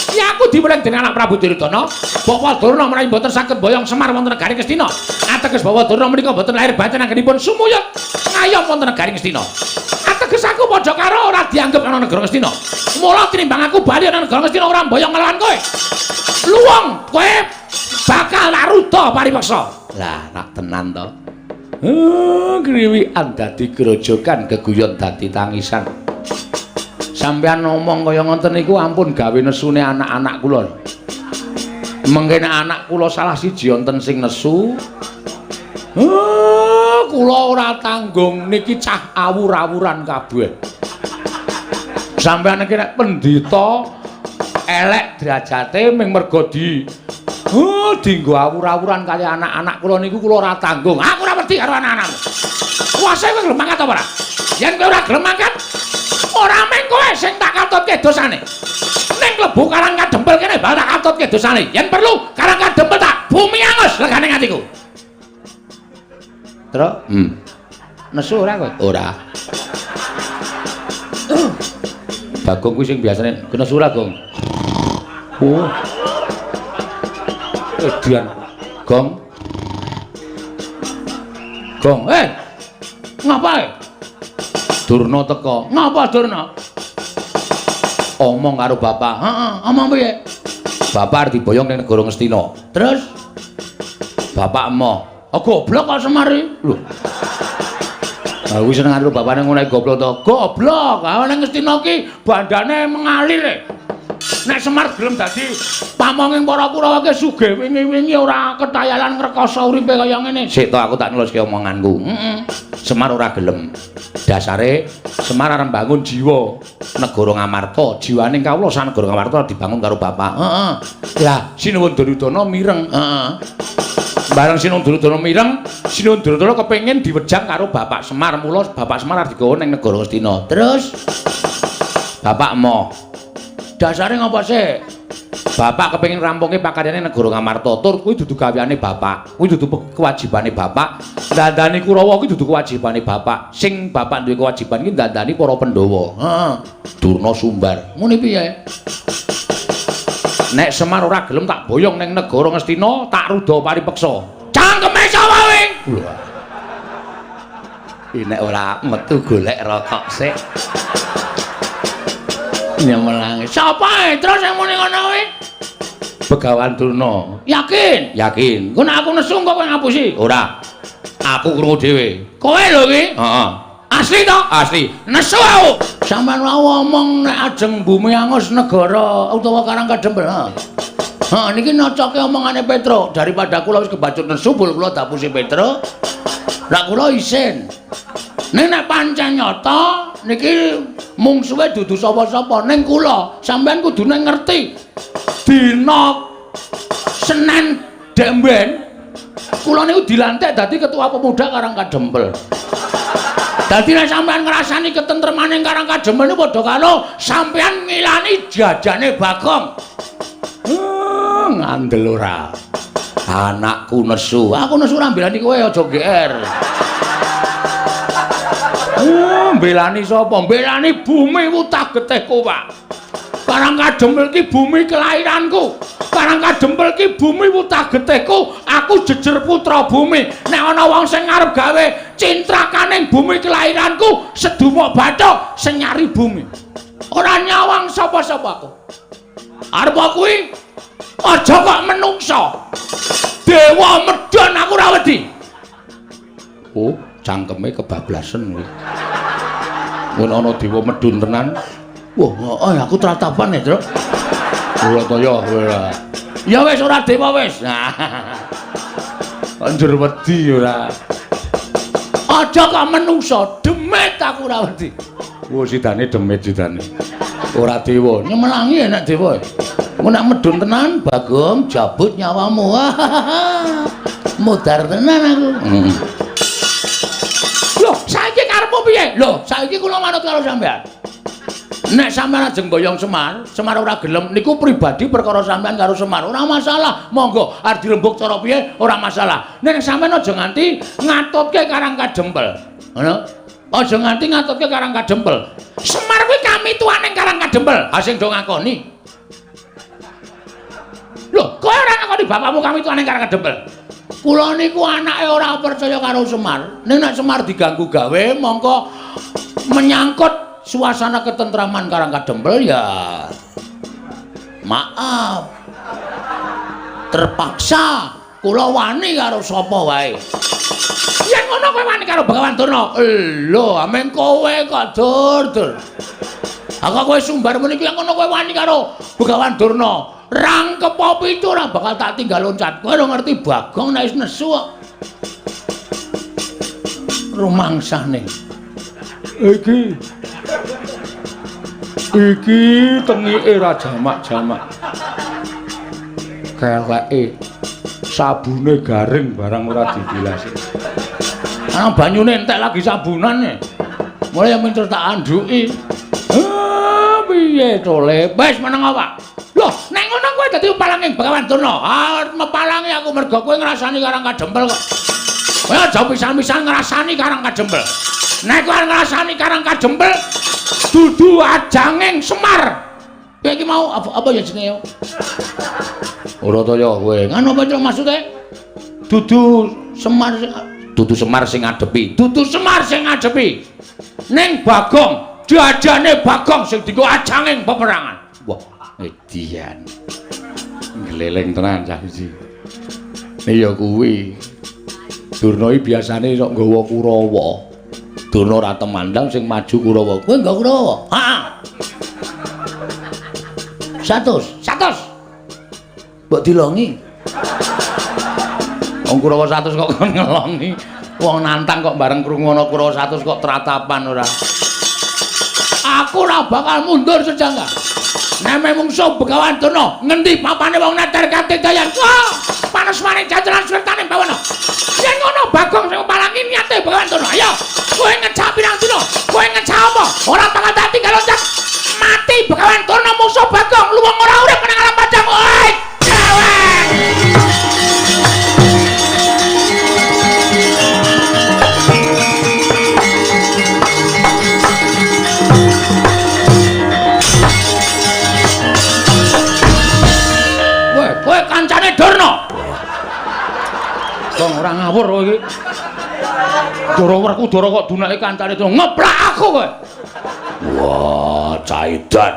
Ya aku diweling dening anak Prabu Duryudana, Bapak Durna menawi mboten saged boyong Semar wonten negari Ngastina. Ateges Bapak Durna menika mboten lahir batin anggenipun sumuyut ngayom wonten negari Ngastina. Ateges aku padha karo ora dianggep ana negara Ngastina. Mula tinimbang aku bali ana negara Ngastina ora mboyong nglawan kowe. Luwung kowe bakal naruda paripeksa. Lah, rak tenan to. Kriwikan dadi grojogan, geguyon dadi tangisan. Sampeyan ngomong kaya ngoten niku ampun gawe nesune anak-anak kula. Mengke nek anak kula salah siji wonten sing nesu, kula ora tanggung niki cah awur-awuran kabeh. Sampeyan iki nek pendhita elek derajate ming mergo di dinggo awur-awuran kali anak-anak kula niku kula ora tanggung. Aku ora wedi karo anak-anakmu. Kuwase kowe gelem mangkat apa ora? Yen kowe ora gelem mangkat, ora mung kowe sing tak katutke dosane. Ning klebu Karang Kadempel kene bakal tak katutke dosane. Yen perlu Karang Kadempel tak bumi angus legane atiku. Truk? Nesu ora kowe? Ora. Bagong kuwi sing biasane nesu ora, Gong? Oh. Edian. Gong. Gong. Ngapa? Durna teka. Ngapa Durna? Omong karo bapak. Heeh, omong piye? Bapak arep diboyong ning negara Ngastina. Terus bapak emoh. Oh, goblok kok Semar iki. Lho. Aku seneng karo bapakne ngono goblok to. Goblok. Ha ning Ngastina ki bandane mengalir e. Nek Semar gelem dadi pamonging para Kurawa ki sugih wingi-wingi ora ketayalan ngrekoso uripe kaya ngene. Sik to aku tak neluske omonganku. Heeh. Semar ora gelem. Dasare Semar arep mbangun jiwa negara Ngamarta, jiwaning kawula sak negara Ngamarta dibangun karo bapak. Heeh. Lah Sinuwun Duryudana mireng. Heeh. Bareng Sinuwun Duryudana mireng, Sinuwun Duryudana kepengin diwejang karo Bapak Semar, mula Bapak Semar arep digawa ning negara Ngastina. Terus Bapak emoh. Dasare ngapa sih? Bapak kepengin rampungke pakaryane negara Ngamarta, tur kuwi dudu gaweane bapak, kuwi dudu kewajibane bapak. Dandani Kurawa kuwi dudu kewajibane bapak. Sing bapak duwe kewajiban ki dandani para Pandhawa. Heeh. Durna sumbar. Ngene piye? Nek Semar ora gelem tak boyong ning negara Ngastina, tak ruda paripeksa. Cangkeme sapa kowe? Lho. Nek ora metu golek rokok sik. Nyemelangi. Sapa terus sing muni ngono kuwi? Begawan Durna. Yakin? Yakin. Engko nek aku nesu engko kowe ngapusi? Ora. Aku krungu dhewe. Kowe lho iki? Heeh. Asli to? Asli. Nesu aku. Sampeyan wau omong nek ajeng bumi angus negara utawa Karang Kadempel. Heeh, niki nocoke omongane Petro. Daripada kula wis kebacut nesu bul kula dapusi Petro. Lah kula isin. Ning nek pancen nyata niki mungsuhe dudu sapa-sapa ning kula, sampeyan kudune ngerti. Dina Senin demben kula niku dilantik dadi ketua pemuda Karang Kadempel. Dadi nek sampeyan ngrasani ketentremane Karang Kadempel niku padha karo sampeyan ngilani jajane Bagong. Ngandel ora. Anakku nesu. Aku nesu ora mbelani kowe aja GR. Mbelani sapa? Mbelani bumi wutah getihku, Pak. Karang Kadempel ki bumi kelahiranku. Karang Kadempel ki bumi wutah getihku. Aku jejer putra bumi. Nek ana wong sing arep gawe cintrakaning bumi kelahiranku, sedumuk bathuk sing nyari bumi. Ora nyawang sapa-sapa aku. Arep kuwi aja kok menungsa. Dewa medhon aku ora wedi. Oh, cangkeme kebablasen kuwi. Mun ana dewa medun tenan. Wah, heeh aku tratapan ya, Truk. Ora to ya kowe ora. Ya wis ora dewa wis. Anjur wedi ora. Aja kok menungso, demit aku ora wedi. Wah, sidane demit sidane. Ora dewa. Nyemelangi enak dewa. Mun nek medun tenan, Bagong jabut nyawamu. Modar tenan aku. Loh, saiki karepmu piye? Loh, saiki kula manut karo sampean. Nek sampean ajeng boyong Semar, Semar ora gelem niku pribadi perkara sampean karo Semar, ora masalah. Monggo arep dirembug cara piye ora masalah. Nek sampean aja nganti ngatutke Karang Kadempel. Ngono? Aja nganti ngatutke Karang Kadempel. Semar kuwi kamituane Karang Kadempel. Ha sing do ngakoni. Loh, kowe ora ngakoni bapakmu kamituane Karang Kadempel? Kula niku anake ora percaya karo Semar. Ning nek Semar diganggu gawe mongko menyangkut suasana ketentraman Karang Kadempel ya maaf, terpaksa kula wani karo sapa wae. Yen ngono kowe wani karo Begawan Durna? Lho, ameng kowe kok dur-dur. Aku kowe sumbar muni iki ngono kowe wani karo Begawan Durna. Rangkep pitu ora bakal tak tinggal loncat. Kowe ora ngerti Bagong nek wis nesu kok. Rumangsane. Iki iki tengike ra jamak-jamak. Keleke sabune garing barang ora dibilasi. Ana banyune entek lagi sabunane. Mulai mincer tak andhuki. Ah, piye to, Le? Wis meneng awak. Loh, nek ngono kowe dadi palanging Begawan Durna. Ah, mepalangi aku mergo kowe ngrasani Karang Kadempel kok. Kowe aja pisan-pisan ngrasani Karang Kadempel. Nek kowe ngrasani Karang Kadempel dudu ajanging Semar. Kowe iki mau apa ya jenenge? Ora to ya kowe. Ngono apa to maksude? Dudu Semar, dudu Semar sing ngadepi. Dudu Semar sing ngadepi. Ning Bagong, jajane Bagong sing dienggo ajanging peperangan. Wah, edian. Ngleleng tenan cah iki. Iya kuwi. Durna iki biasane sok nggawa Kurawa. Durna ora temandang sing maju Kurawa. Kowe nggawa Kurawa? Heeh. 100. 100. Mbok dilongi. Wong Kurawa 100 kok kon ngelongi. Wong nantang kok bareng krungu ana Kurawa 100 kok tratapan ora. Aku ora bakal mundur sejangka. Neme mungsuh Begawan Durna, ngendi papane wong neter katidayan. Panesmane jajaran swertane bawana. Yen ngono Bagong sing palangi niate Begawan Durna. Ayo, kowe ngejak pirang dina? Kowe ngejak apa? Ora bakal tak tinggal loncat. Mati Begawan Durna mungsuh Bagong, luwung ora urip nang alam padang. Oi, dewek. Kowe kancane Durna. Wong ora ngawur kowe iki. Ndara Werkudara kok dunake kancane Durna. Ngeplak aku kowe. Wah, caidan.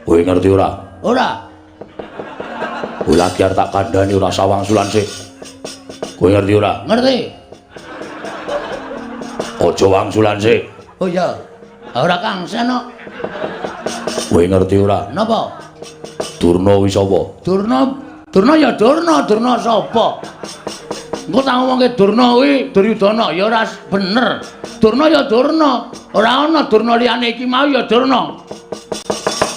Kowe ngerti ora? Ora. Kowe lagi arep tak kandhani ora sawangsulan sik. Kowe ngerti ora? Ngerti. Aja wangsulan sik. Oh iya. Ora kangsen kok. Kowe ngerti ora? Napa? Durna kuwi sapa? Durna, Durna ya Durna, Durna sapa? Engko tak ngomongke Durna kuwi Duryudana ya ora bener. Durna ya Durna, ora ana Durna liyane iki mau ya Durna.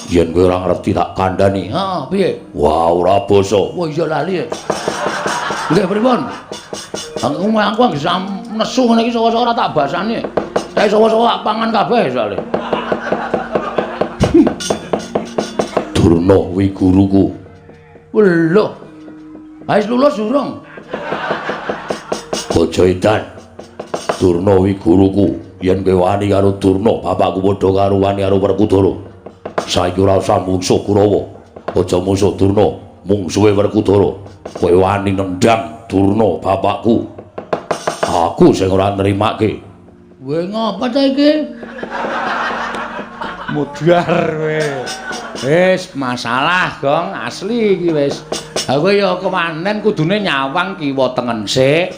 Yen kowe ora ngerti tak kandhani. Heeh, piye? Wah, ora basa. Wah, iya lali. Nggih pripun? Aku anggere nesu ngene iki saka-saka ora tak basani. Kae saka-saka tak pangan kabeh soalé. Durna kuwi guruku. Lho. Wis lulus urung? Aja edan. Durna kuwi guruku. Yen kowe wani karo Durna, bapakku padha karo wani karo Werkudara. Saiki ora usah mungsuh Kurawa. Aja mungsuh Durna, mungsuhe Werkudara. Kowe wani nendang Durna bapakku. Aku sing ora nrimake. Kowe ngapa ta iki? Mudhar kowe. Wis masalah, Gong, asli iki wis. Ha kowe ya kewanen kudune nyawang kiwa tengen sik.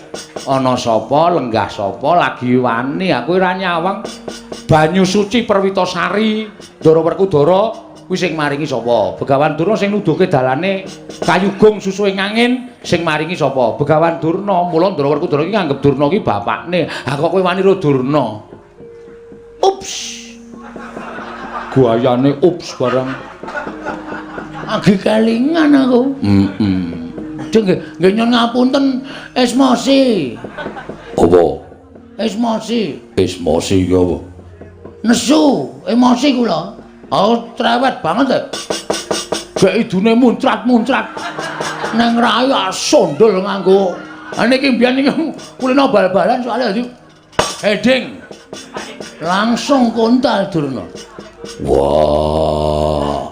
Ana sapa, lenggah sapa lagi wani. Aku ora nyawang. Banyu suci Perwitasari, Ndara Werkudara kuwi sing maringi sapa? Begawan Durna sing nuduhke dalane kayugung susuhing angin sing maringi sapa? Begawan Durna. Mula Ndara Werkudara iki nganggep Durna ki bapakne. Ha kok kowe wani ro Durna? Ups. Guayane ups barang. Agi kelingan aku. Heeh. Nggih, nggih nyuwun ngapunten Esmosi. Apa? Esmosi. Esmosi ki apa? Nesu, emosi kula. Oh, cerewet banget e. Gek idune muncrat-muncrat. Neng raya sondol nganggo. Ha niki mbiyen niki kulino bal-balan soalnya dadi heading. Langsung kontal Durna. Wah.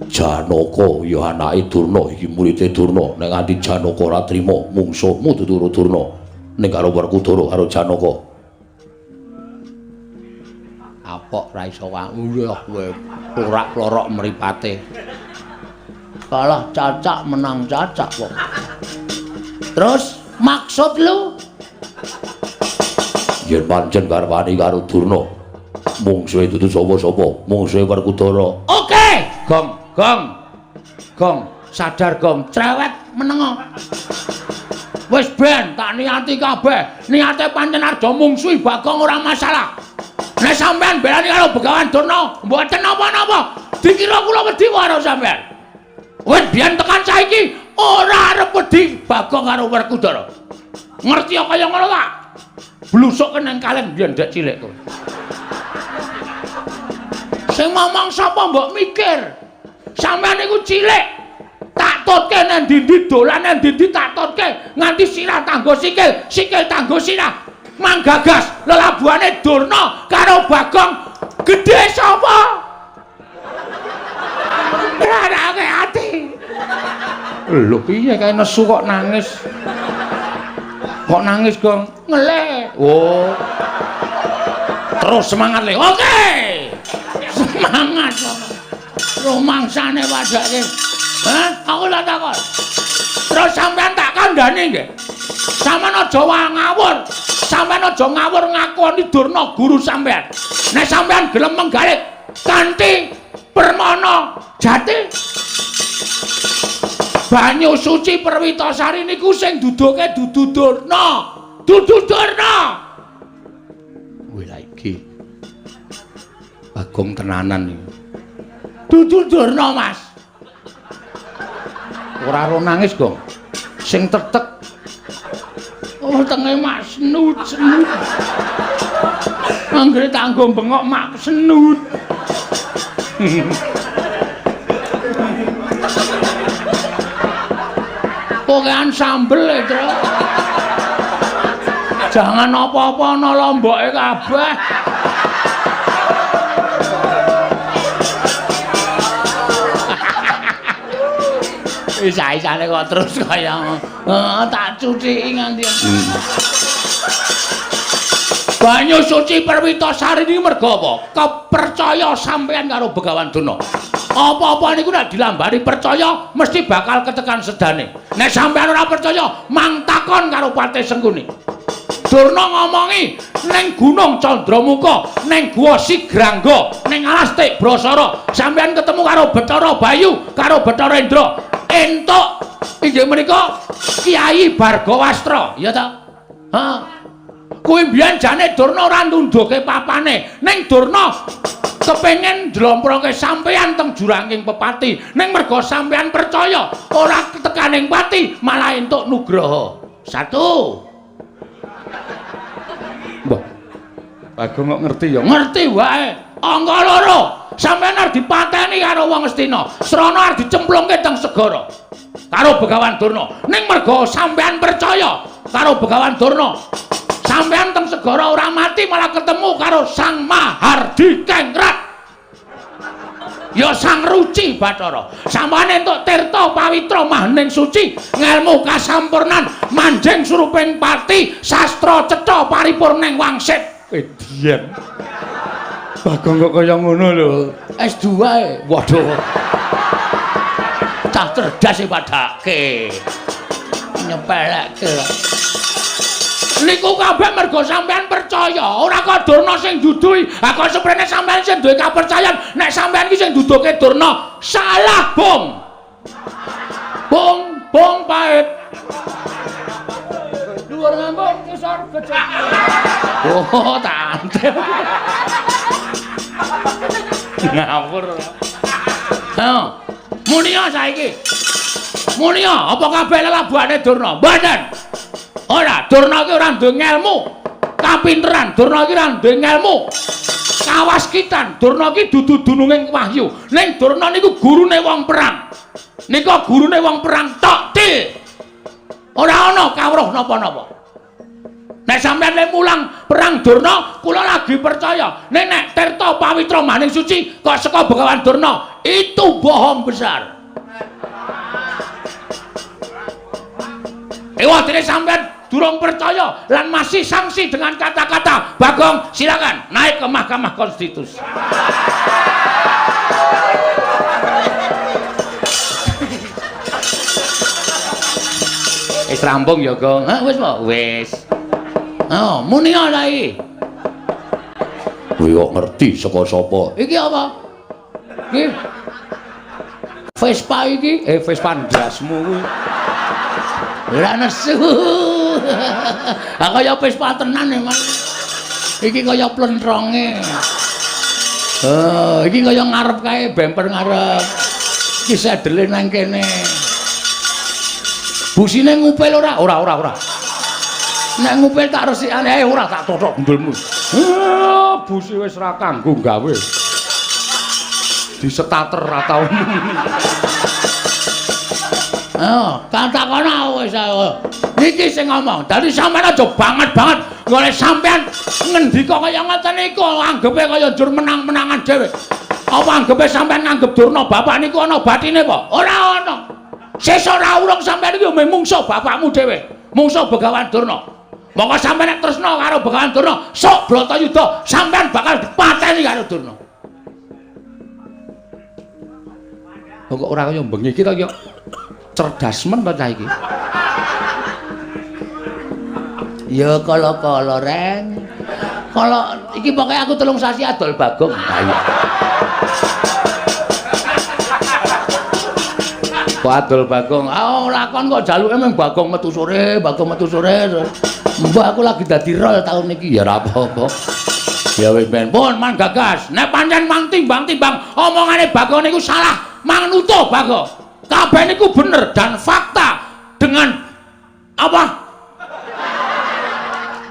Janaka ya anake Durna iki murite Durna. Nek nganti Janaka ora trima mungsuhmu dudu Durna. Ning karo Werkudara karo Janaka. Apok ra iso wah kowe porak-plorok mripate. Kalah cacak menang cacak kok. Terus maksud lu? Yen pancen garwane karo Durna, mungsuhe dudu sapa-sapa, mungsuhe Werkudara. Oke, Gong, gong. Gong, sadar gong, cerewet menengo. Wis ben tak niati kabeh. Niate pancen arep mungsuhi Bagong ora masalah. Nek sampean belani karo Begawan Durna, mboten napa-napa. Dikira kula wedi karo sampean. Wis biyen tekan saiki ora arep wedi Bagong karo Werkudara. Ngerti kaya ngono ta? Blusuk nang kaleng biyen ndek cilik kowe. Sing ngomong sapa mbok mikir? Sampean niku cilik. Tak tutke nang ndi-ndi dolan nang ndi-ndi tak tutke nganti sirah tanggo sikil, sikil tanggo sirah. Manggagas lelabuhane Durna karo Bagong gedhe sapa? Rarake ati. Lho piye kae nesu kok nangis? Kok nangis, Gong? Ngelih. Oh. Terus semangat le. Oke. Semangat. Rumangsane padake. Hah? Aku tak takon. Terus sampean tak kandhani nggih. Sampean aja ngawur. Sampean aja ngawur ngakoni Durna guru sampean. Nek sampean gelem menggalih kanthi permana jati banyu suci Perwitasari niku sing duduke dudu Durna. Dudu Durna. Wih lah iki. Bagong tenanan iki. Dudu Durna, Mas. Ora ro nangis, Gong. Sing tetek. Oh, tenge mak senut, senut. Anggere tanggo bengok mak senut. Pokean sambel e, Tru. Jangan apa-apa ana lomboke kabeh. Isa-isane kok terus kaya tak cuciki nganti. Banyu suci Perwitasari niki mergo apa? Kepercaya sampean karo Begawan Durna. Apa-apa niku nek dilambari percaya mesti bakal ketekan sedane. Nek sampean ora percaya, mang takon karo Patih Sengkuni. Durna ngomongi ning Gunung Candramuka, ning Guwa Sigrangga, ning Alas Tik Brasara, sampean ketemu karo Bathara Bayu, karo Bathara Indra. Entuk inggih menika Kyai Bargawastra, ya ta? Ha. Kuwi mbiyen jane Durna ora nundhuke papane, ning Durna kepengin njlomproke sampeyan teng juranging pepati, ning merga sampeyan percaya ora tekaning pati malah entuk nugraha. Satu. Mbah. Bagong kok ngerti ya? Ngerti wae. Angka loro, sampeyan arep dipateni karo wong Astina. Srana arep dicemplungke teng segara karo Begawan Durna. Ning merga sampeyan percaya karo Begawan Durna, sampeyan teng segara ora mati malah ketemu karo Sang Mahardi Kengrat. Ya Sang Ruci Bathara. Sampeyan entuk tirta pawitra mahning suci, ngelmu kasampurnan, manjing suruping pati, sastra cetha paripurning wangsit. Edian. Bagong kok kaya ngono lho. S2 e. Waduh. Bocah cerdas e padake. Nyepelekke. Niku kabeh mergo sampean percaya, ora kok Durna sing duduhi. Ha kok seprene sampean sing duwe kapercayan nek sampean iki sing duduhke Durna, salah, Bung. Bung, bung pahit. Dhuwur ngambung ngisor becik. Oh, tante. Ngawur. Ha. Munia saiki. Munia, apa kabeh lelabuhane Durna? Mboten. Ora, Durna iki ora duwe ngelmu. Kapinteran, Durna iki ora duwe ngelmu. Kawaskitan, Durna iki dudu dununging wahyu. Ning Durna niku gurune wong perang. Nika gurune wong perang tok til. Ora ana kawruh napa-napa. Nek sampeyan le mulang perang Durna, kula lagi percaya. Ning nek Tirta Pawitra Maning Suci kok saka Begawan Durna, itu bohong besar. Ewa dene sampeyan durung percaya lan masih sangsi dengan kata-kata Bagong, silakan naik ke Mahkamah Konstitusi. Wis rampung ya, Gong. Hah, wis po? Wis. Oh, muni ora iki. Kowe kok ngerti saka sapa? Iki apa? Iki Vespa iki, Vespa ndasmu kuwi. Ora nesu. Ha kaya Vespa tenan e, Mas. Iki kaya plentronge. Oh, iki kaya ngarep kae, bemper ngarep. Iki sedele nang kene. Busine ngupil ora? Ora, ora, ora. Nek ngupil tak resikane, ora tak tothok gendulmu. Busi wis ra kanggo gawe. Disetater ra tau. Oh, katakono wis ayo. Niki sing ngomong. Dadi sampean aja banget-banget golek sampean ngendika kaya ngoten niku anggepe kaya njur menang-menangan dhewe. Apa anggepe sampean nganggep Durna bapak niku ana batine apa? Ora ana. Sesuk ora urung sampean iki yo mungsuh bapakmu dhewe, mungsuh Begawan Durna. Monggo sampean nek tresna karo Begawan Durna, sok Bratayuda sampean bakal dipateni karo Durna. Kok ora kaya bengi iki to ya cerdas men to cah iki. Ya kala-kala reng. Kala iki pokoke aku 3 sasi adol Bagong. Ha iya. Kok adol Bagong? Ah ora kon kok jaluke mung Bagong metu sore, Bagong metu sore. Mbah aku lagi dadi rol taun iki ya ora apa-apa. Ya wis ben pun man gagas. Nek pancen mang timbang-timbang omongane Bagong niku salah, mang nutuh Bagong. Kabeh niku bener dan fakta dengan apa?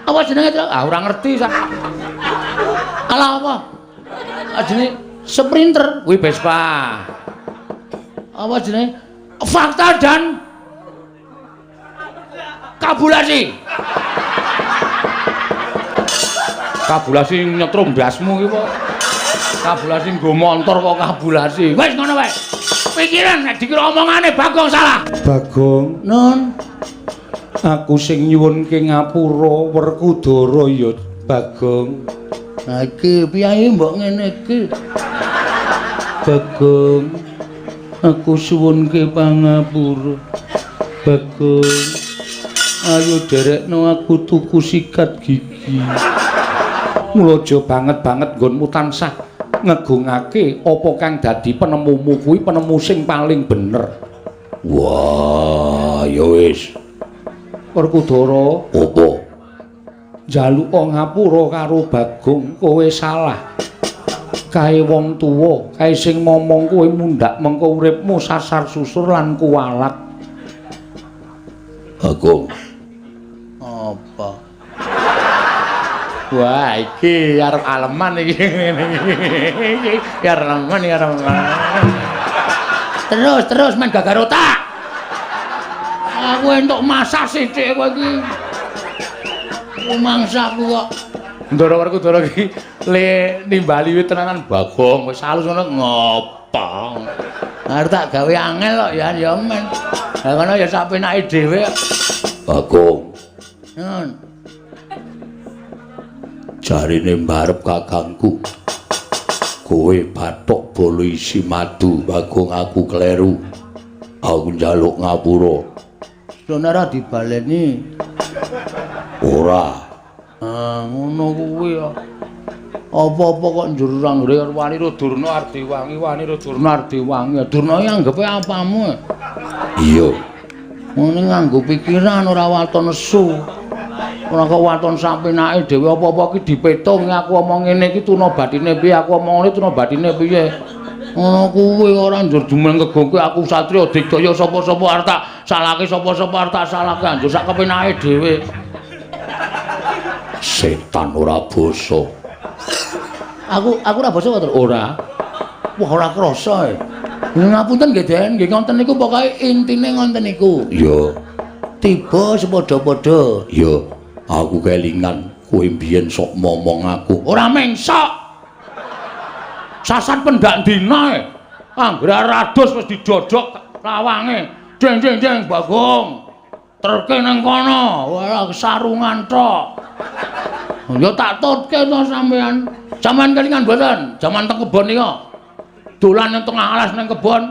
Apa jenenge itu? Ah ora ngerti sak. Alah apa? Jenenge Sprinter kuwi Vespa. Apa jenenge? Fakta dan kabulasi. Kabulasi nyetrum ndasmu iki kok. Kabulasi nggo montor kok kabulasi. Wis ngono wae. Pikiran nek dikira omongane Bagong salah. Bagong, Nun, aku sing nyuwunke ngapura Werkudara ya Bagong. Nah iki piye mbok ngene iki? Bagong, aku suwunke pangapura. Bagong, ayo derekno aku tuku sikat gigi. Mula aja banget-banget nggonmu tansah ngegungake apa kang dadi penemumu kuwi penemu sing paling bener. Wah, ya wis. Werkudara, apa? Njaluk ngapura karo Bagong, kowe salah. Kae wong tuwa, kae sing momong kowe mundhak mengko uripmu sasar susur lan kuwalat. Bagong. Apa? Wah, iki arep aleman iki. Iki arep aleman, iki arep aleman. Terus, terus main gagar otak. Aku entuk masak sithik kowe iki. Mangsaku kok. Ndara Werkudara iki le nimbali wit tenanan Bagong wis halus ngono ngopo. Arep tak gawe angel kok ya ya men. Lah ngono ya sak penake dhewe. Bagong. Nun. Jarine mbarep kakangku. Kowe bathok bolo isi madu, Bagong aku kleru. Aku njaluk ngapura. Durna ora dibaleni. Ora. Ah, ngono kuwi ya. Apa-apa kok njur anggere wani ro Durna arep diwangi, wani ro Durna arep diwangi. Durna iki anggepe apamu? Iya. Ngene nganggo pikiran ora waton nesu. Ora kok waton sapenake dhewe apa-apa iki dipetung, aku omong ngene iki tuna batine piye, aku omong ngene tuna batine piye. Ngono kuwi ora njur jumeneng kegongke aku satriya digdaya sapa-sapa arep tak salahke, sapa-sapa arep tak salahke, njur sak kepenake dhewe. Setan ora basa. Aku ora basa to? Ora. Wah, ora krasa e. Ngapunten nggih, Den, nggih ngoten niku pokoke intine ngoten niku. Iya. Tiba sepadha-padha. Iya. Aku kelingan kowe mbiyen sok momong aku. Ora mengsok. Sasan pendak dina e. Anggere rados wis didodok lawange. Deng deng deng Bagong. Terke nang kono, ora sarungan tok. Ya tak tutke to sampean. Sampean kelingan mboten? Jaman teng kebon nika. Dolan nang tengah alas nang kebon.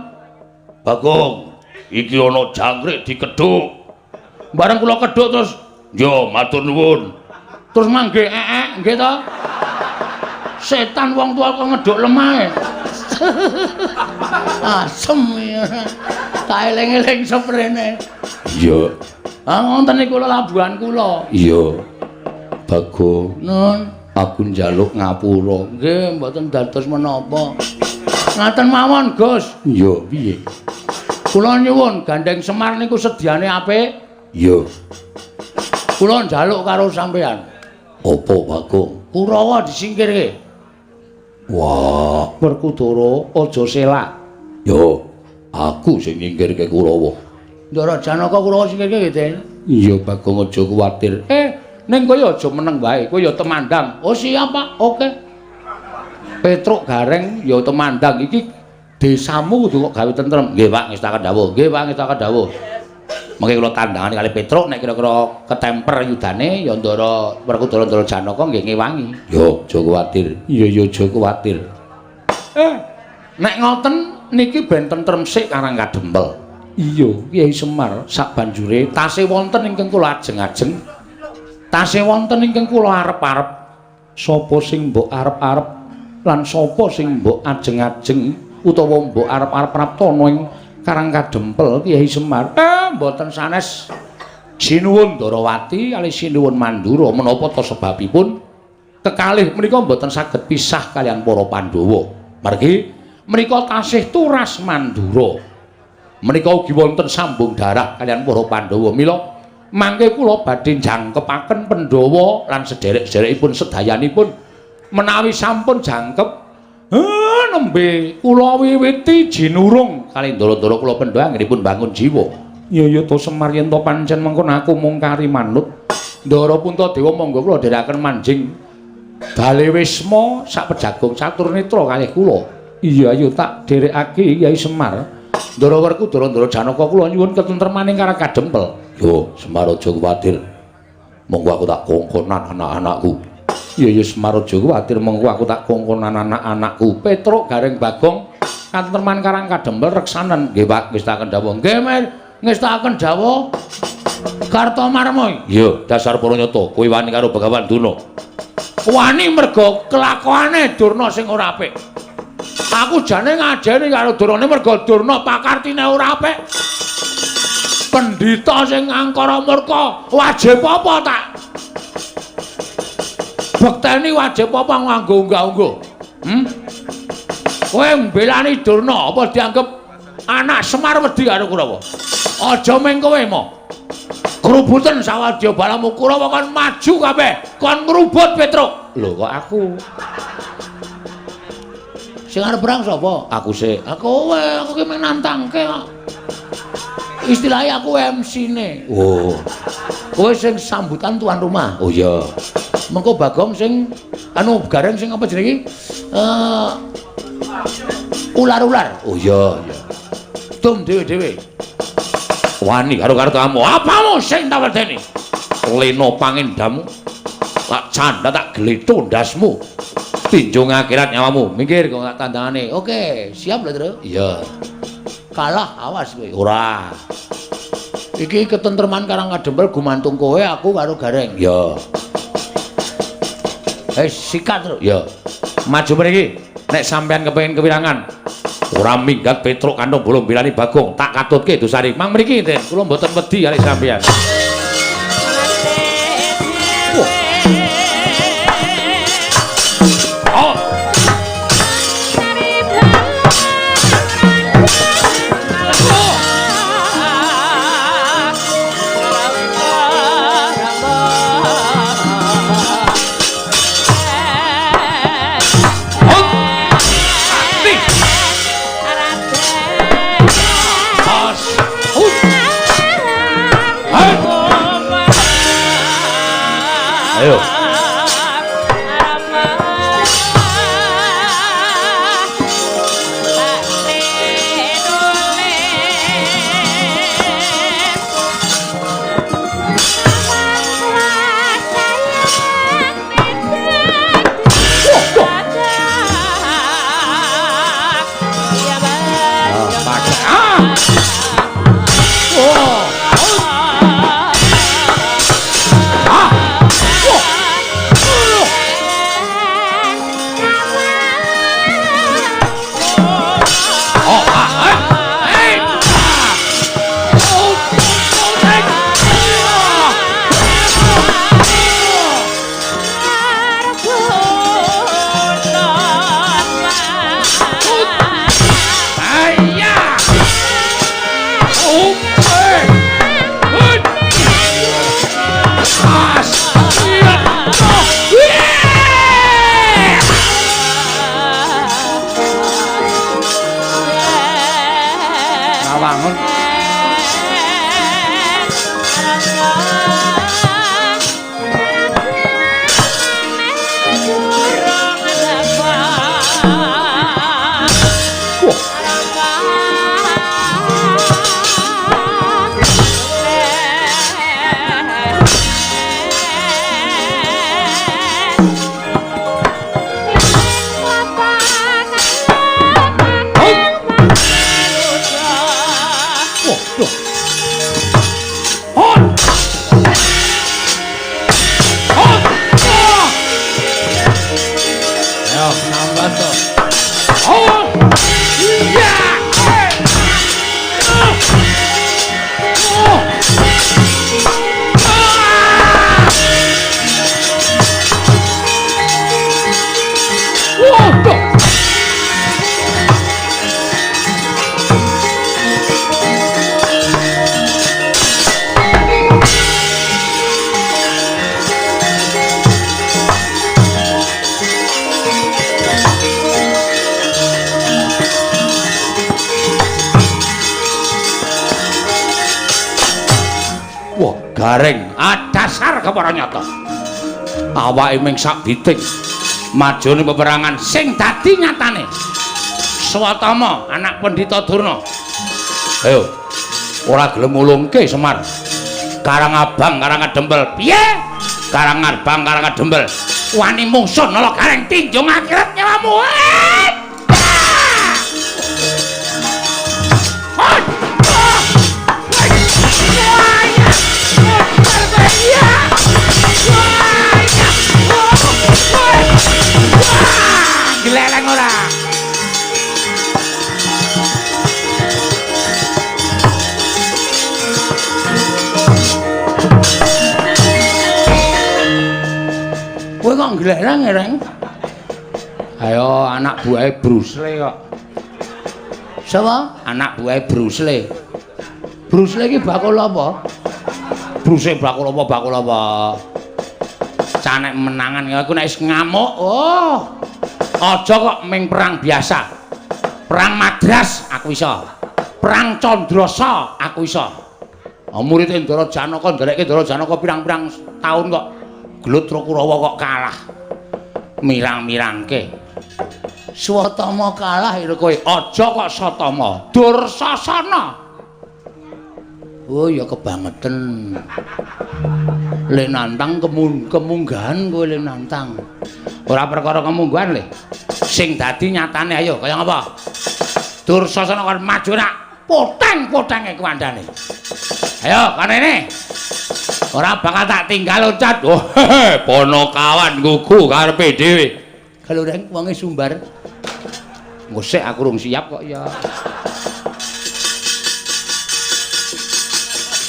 Bagong, iki ana jangkrik dikedhuk. Bareng kula kedhuk terus yo matur nuwun. Terus mangge ee nggih to. Setan wong tua kok ngedhuk lemahe. Asem ya. Tak eling-eling seprene. Iya. Ah ngoten niku labuhan kula. Iya. Bagong, nun, aku njaluk ngapura. Nggih, mboten dados menapa. Ngaten mawon, Gus. Iya, piye? Kula nyuwun gandeng Semar niku sediane apik. Iya. Kula njaluk karo sampean. Apa, Bagong? Kurawa disingkirke. Wah, Werkudara aja selak. Yo, aku sing nyingkirke Kurawa. Ndara Janaka Kurawa singkirke nggih, Den? Iya, Bagong, aja kuwatir. Ning kowe aja meneng wae, kowe ya temandang. Oh siap, Pak. Oke. Petruk Gareng ya temandang iki desamu kudu kok gawe tentrem. Nggih, Pak, ngestaken dawuh. Nggih, Pak, ngestaken dawuh. Mengke kula tandangane kali Petruk nek kira-kira ketemper yudane ya Ndara Werkudara Ndara Janaka nggih ngewangi. Yo, aja kuwatir. Iya, ya aja kuwatir. Nek ngoten niki ben tentrem sik Karang Kadempel. Iya, Kyai Semar sabanjure tasih wonten ingkang kula ajeng-ajeng. Tasih wonten ingkang kula arep-arep. Sapa sing mbok arep-arep lan sapa sing mbok ajeng-ajeng utawa mbok arep-arep praptana ing Karang Kadempel Kyai Semar? Mboten sanes. Sinuwun Ndarawati kalih Sinuwun Mandura menapa ta sebabipun kekalih menika mboten saged pisah kaliyan para Pandhawa. Margi menika tasih turas Mandura. Menika ugi wonten sambung darah kaliyan para Pandhawa. Mila mangke kula badhe jangkepaken Pandhawa lan sederek-sederekipun sedayanipun menawi sampun jangkep nembe kula wiwiti jinurung kalih ndara-ndara kula Pandhawa anggenipun bangun jiwa. Ya ya to Semar, yen to pancen mengkono aku mung kari manut. Ndara Puntadewa monggo kula dherekaken manjing bale wisma sak pejagung caturnetra kalih kula. Iya ayo tak dherekake Kyai Semar. Ndara Werkudara Ndara Janaka kula nyuwun ketentremaning Karang Kadempel. Yo Semar aja kuwatir. Monggo aku tak kongkonan anak-anakku. Iya ya Semar aja kuwatir, monggo aku tak kongkonan anak-anakku. Petruk Gareng Bagong katentreman Karang Kadempel reksanen. Nggih Pak, ngestaken dawuh. Nggih Mer, ngestaken dawuh. Kartomarma. Iya, dasar para nyata, kowe wani karo Begawan Durna. Wani mergo kelakuane Durna sing ora apik. Aku jane ngajeni karo Durna mergo Durna pakartine ora apik. Pendhita sing angkara murka, wajib apa tak bekteni, wajib apa nganggo unggah-ungguh. Kowe mbelani Durna apa dianggep anak Semar wedi karo Kurawa? Aja mung kowe mo. Krubuten sawadya balamu Kurawa kon maju kabeh, kon ngrubut Petruk. Lho kok aku? Sing arep perang sapa? Aku sik. Kowe, aku ki mung nantangke kok. Istilahnya aku MC-ne. Oh. Kowe sing sambutan tuan rumah. Oh iya. Mengko Bagong sing anu Gareng sing apa jenenge iki? Ular-ular. Oh iya, iya. Dum dhewe-dhewe. Wani karo kartomu. Apamu sing tak wedeni? Lena pangendamu. Tak canda tak gletho ndasmu. Tinjung akhirat nyawamu. Minggir kok gak tandangane. Oke, siap lho, Tru. Iya. Kalah awas kowe. Ora. Iki ketentreman Karang Kadempel gumantung kowe aku karo Gareng. Ya. Sikat, Truk. Ya. Maju mriki. Nek sampean kepengin kewirangan, ora minggat Petruk kantung bolong bilani Bagong, tak katutke Dosari. Mang mriki, Den. Kula mboten wedi kali sampean. Oh. Ayo. Gareng, dasar kepara nyata. Awake ming sak biting majone peperangan sing dadi nyatane. Swatama anak Pendhita Durna. Ayo, ora gelem ngulungke Semar. Karang Abang, Karang Kadempel. Piye? Karang Abang, Karang Kadempel. Wani mungsuh nala Gareng tinjung akhirat nyawamu. Gleleng ora. Kowe kok gleleng, Reng? Ayo anak buahe Bruce Lee kok. Sapa? Anak buahe Bruce Lee. Bruce Lee iki bakul apa? Bruce Lee bakul apa? Bakul apa? Canek menangan aku nek wis ngamuk. Oh. Aja kok ming perang biasa. Perang Madras aku iso. Perang Candrasa aku iso. Murid Ndara Janaka nderekke Ndara Janaka pirang-pirang taun kok gelut Kurawa kok kalah. Mirang-mirangke. Swatama kalah ira kowe. Aja kok Satama. Dursasana. Oh ya kebangeten. Le nantang kemunggahan kowe le nantang. Ora perkara kemunggahan le. Sing dadi nyatane ayo kaya ngapa? Dursasana kon maju nak. Poteng-potenge kuandane. Ayo kanene. Ora bakal tak tinggal loncat. Oh, ponokawan gugu karepe dhewe. Kalureng wonge sumbar. Ngosek aku rung siap kok ya.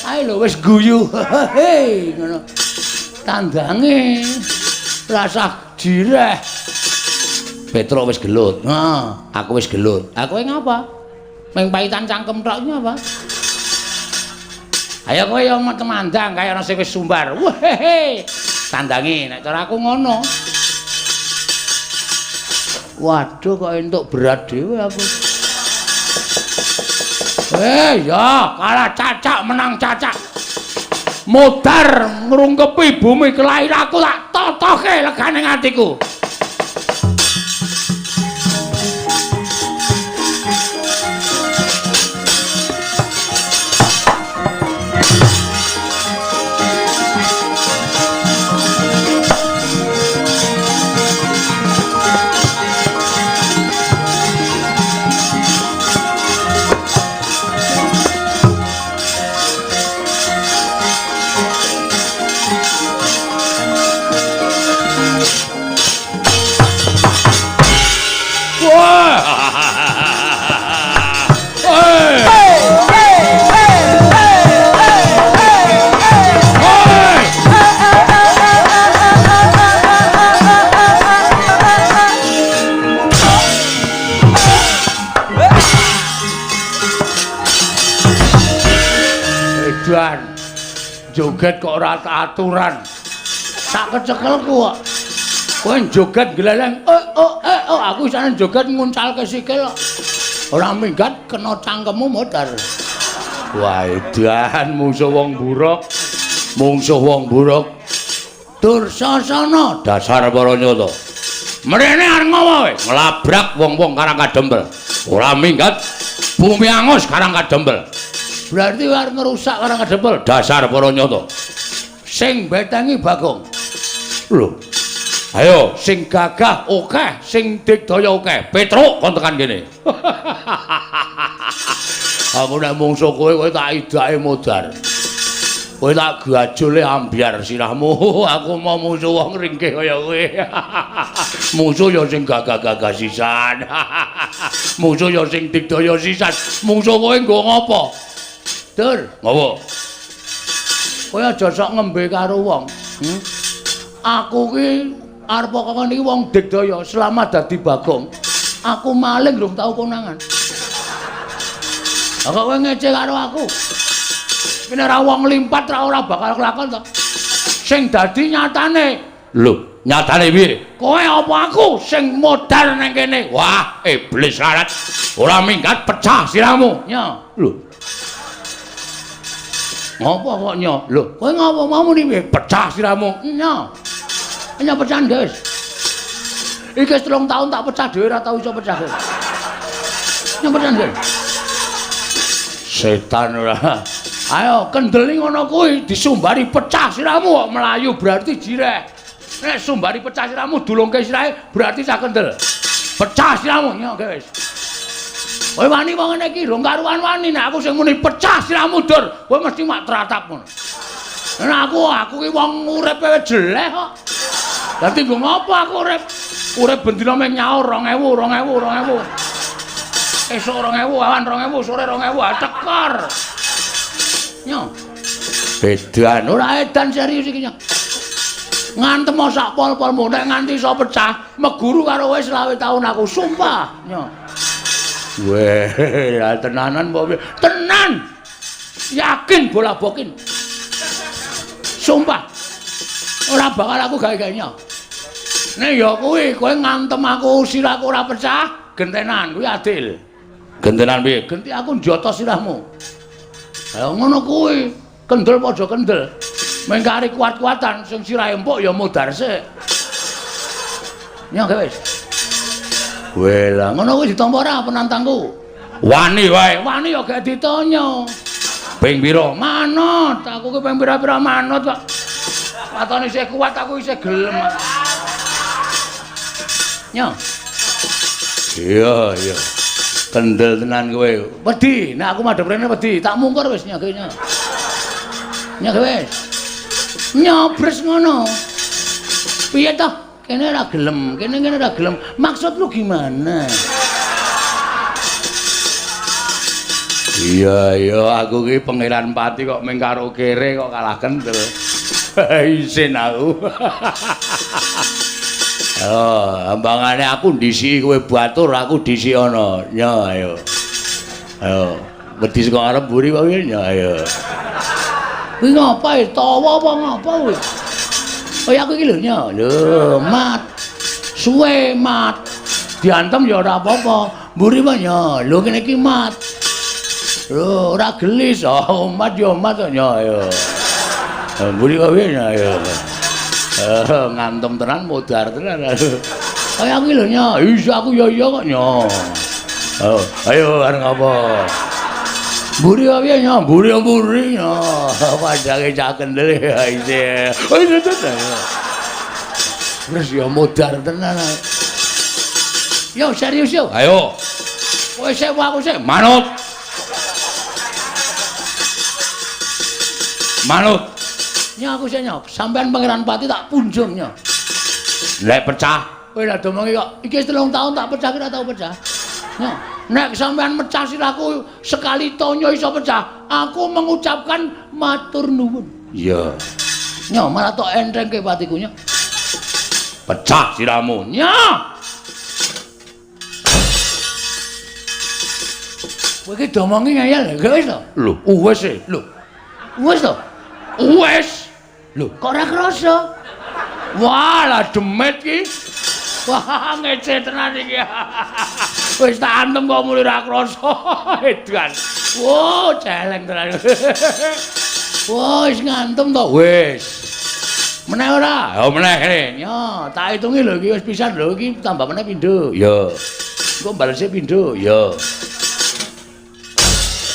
Ayo lho wis guyu. Hei ngono. Tandange rasah jireh. Petro wis gelut. Heeh, aku wis gelut. Aku ngapa? Meng paitan cangkem tok iki apa? Ayo kowe yo temandang kaya ana sing wis sumbar. Wehehe. Tandange nek cara aku ngono. Waduh kok entuk berat dhewe aku. Ya kalah cacak menang cacak. Modar ngrungkepi bumi kelahiranku tak totoke legane atiku. Joget kok ora aturan. Tak kecekelku kok. Kowe joget gleleng, oh, aku isane joget nguncalke sikil kok. Ora minggat kena cangkemmu modar. Wah, edan mungsuh wong buruk. Mungsuh wong buruk. Dursasana dasar para nyata. Mrene arep ngopo kowe? Nglabrak wong-wong Karang Kadempel. Ora minggat bumi angus Karang Kadempel. Berarti arep ngrusak Karang Kadempel. Dasar para nyata. Sing betengi Bagong. Lho. Ayo sing gagah akeh, sing digdaya akeh. Petruk kon tekan kene. Aku nek mungsuh kowe, kowe tak idake modar. Kowe tak gajole ambyar sirahmu. Aku mau mungsuh wong ringkih kaya kowe. Mungsuh ya sing gagah-gagah sisan. Mungsuh ya sing digdaya sisan. Mungsuh kowe nggo ngopo? Dur, ngopo? Kowe aja sok ngembe karo wong. Aku ki arep kok niki wong digdaya selama dadi Bagong. Aku maling rung tau konangan. Lah kok kowe ngece karo aku? Kene ora wong limpat ora bakal kelakon to. Sing dadi nyatane. Lho, nyatane piye? Kowe apa aku sing modar nang kene? Wah, iblis larat. Ora minggat pecah sirahmu. Nya. Lho. Ngopo kok nya? Lho, kowe ngopo mau muni piye? Pecah sirahmu. Nya. Nya pecahan, guys. Iki 3 tahun tak pecah dhewe ora tau iso pecah. Nya pecahan, guys. Setan ora. Ayo kendel ngono kuwi disumbari pecah sirahmu kok melayu berarti jireh. Nek sumbari pecah sirahmu dulungke sirahe berarti cah kendel. Pecah sirahmu nya, guys. Kowe wani wong ngene iki rong karuan wani nek aku sing muni pecah sirahmu dur, kowe mesti mak tratap ngono. Nek aku ki wong uripe jeleh kok. Dadi nggo ngopo aku urip? Urip bendina mung nyaur 2000, 2000, 2000. Esuk 2000, awan 2000, sore 2000, tekor. Nyo. Edan ora edan serius iki nyo. Ngantem sak pol-polmu nek nganti iso pecah, meguru karo kowe 25 taun aku sumpah. Nyo. Weh, tenanan apa piye? Tenan. Yakin bola bokin. Sumpah. Ora bakal aku gawe-gawe nyo. Nek ya kuwi kowe ngantem aku sirahku ora pecah, gentenan kuwi adil. Gentenan piye? Genti aku njoto sirahmu. Ha ngono kuwi, kendel padha kendel. Mengkari kuat-kuatan sing sirahe empuk ya modar sik. Nyo wis. Weh lah ngono kuwi ditampa ora penantangku? Wani wae. Wani ya gak ditanya. Ping pira? Manut, aku ki ping pira-pira manut kok. Watone isih kuat aku isih gelem. Nyo. Iya, iya. Kendel tenan kowe. Wedi, nek aku madhep rene wedi, tak mungkur wis nyage nya. Nyage wis. Nyobres ngono. Piye toh? Kene ora gelem, kene kene ora gelem. Maksud lu gimana? Iya, iya, aku ki Pangeran Pati kok mung karo kere kok kalah kendel. Isin aku. Oh, ambangane aku ndisiki kowe batur, aku disiki ana. Ya, ayo. Ayo, wedi saka arep mburi wae ya, ayo. Kuwi ngapa e? Tawa apa ngapa kuwi? Kaya aku iki lho, nya. Lho, mat. Suwe mat. Diantem ya ora apa-apa. Mburi wae nya. Lho kene iki mat. Lho, ora gelis. Oh, mat ya mat nya, ayo. Mburi wae nya, ayo. Ngantem tenan modar tenan. Kaya aku lho nya. Iya aku ya iya kok nya. Oh, ayo arep ngapa? Mburi wae nya, mburi-mburi nya. Padange cah kendel ya isih. Oh, iya tenan. Terus ya modar tenan. Yo serius yo. Ayo. Kowe sik aku sik manut. Manut. Nya aku sik nya, sampean Pangeran Pati tak punjung nya. Lek pecah, kowe lha domongi kok iki wis 3 tahun tak pecah ora tau pecah. Nya, nek sampean mecah sirahku sekali tonyo iso pecah, aku mengucapkan matur nuwun. Iya. Nya malah tok entengke patiku nya. Pecah sirahmu. Nya. Kowe iki domongi ngeyel lho, wis to? Lho, wis e. Lho. Wis to? Wis. Lho, kok ora krasa? Wah, lah demit iki. Wah, ngece tenan iki. Wis tak antem kok muni ora krasa. Edan. Wah, celeng tenan. Wah, wis ngantem to? Wis. Meneh ora? Ya meneh kene. Ya, tak hitungi lho iki wis pisan lho iki tambah meneh pindho. Ya. Engko balese pindho. Ya.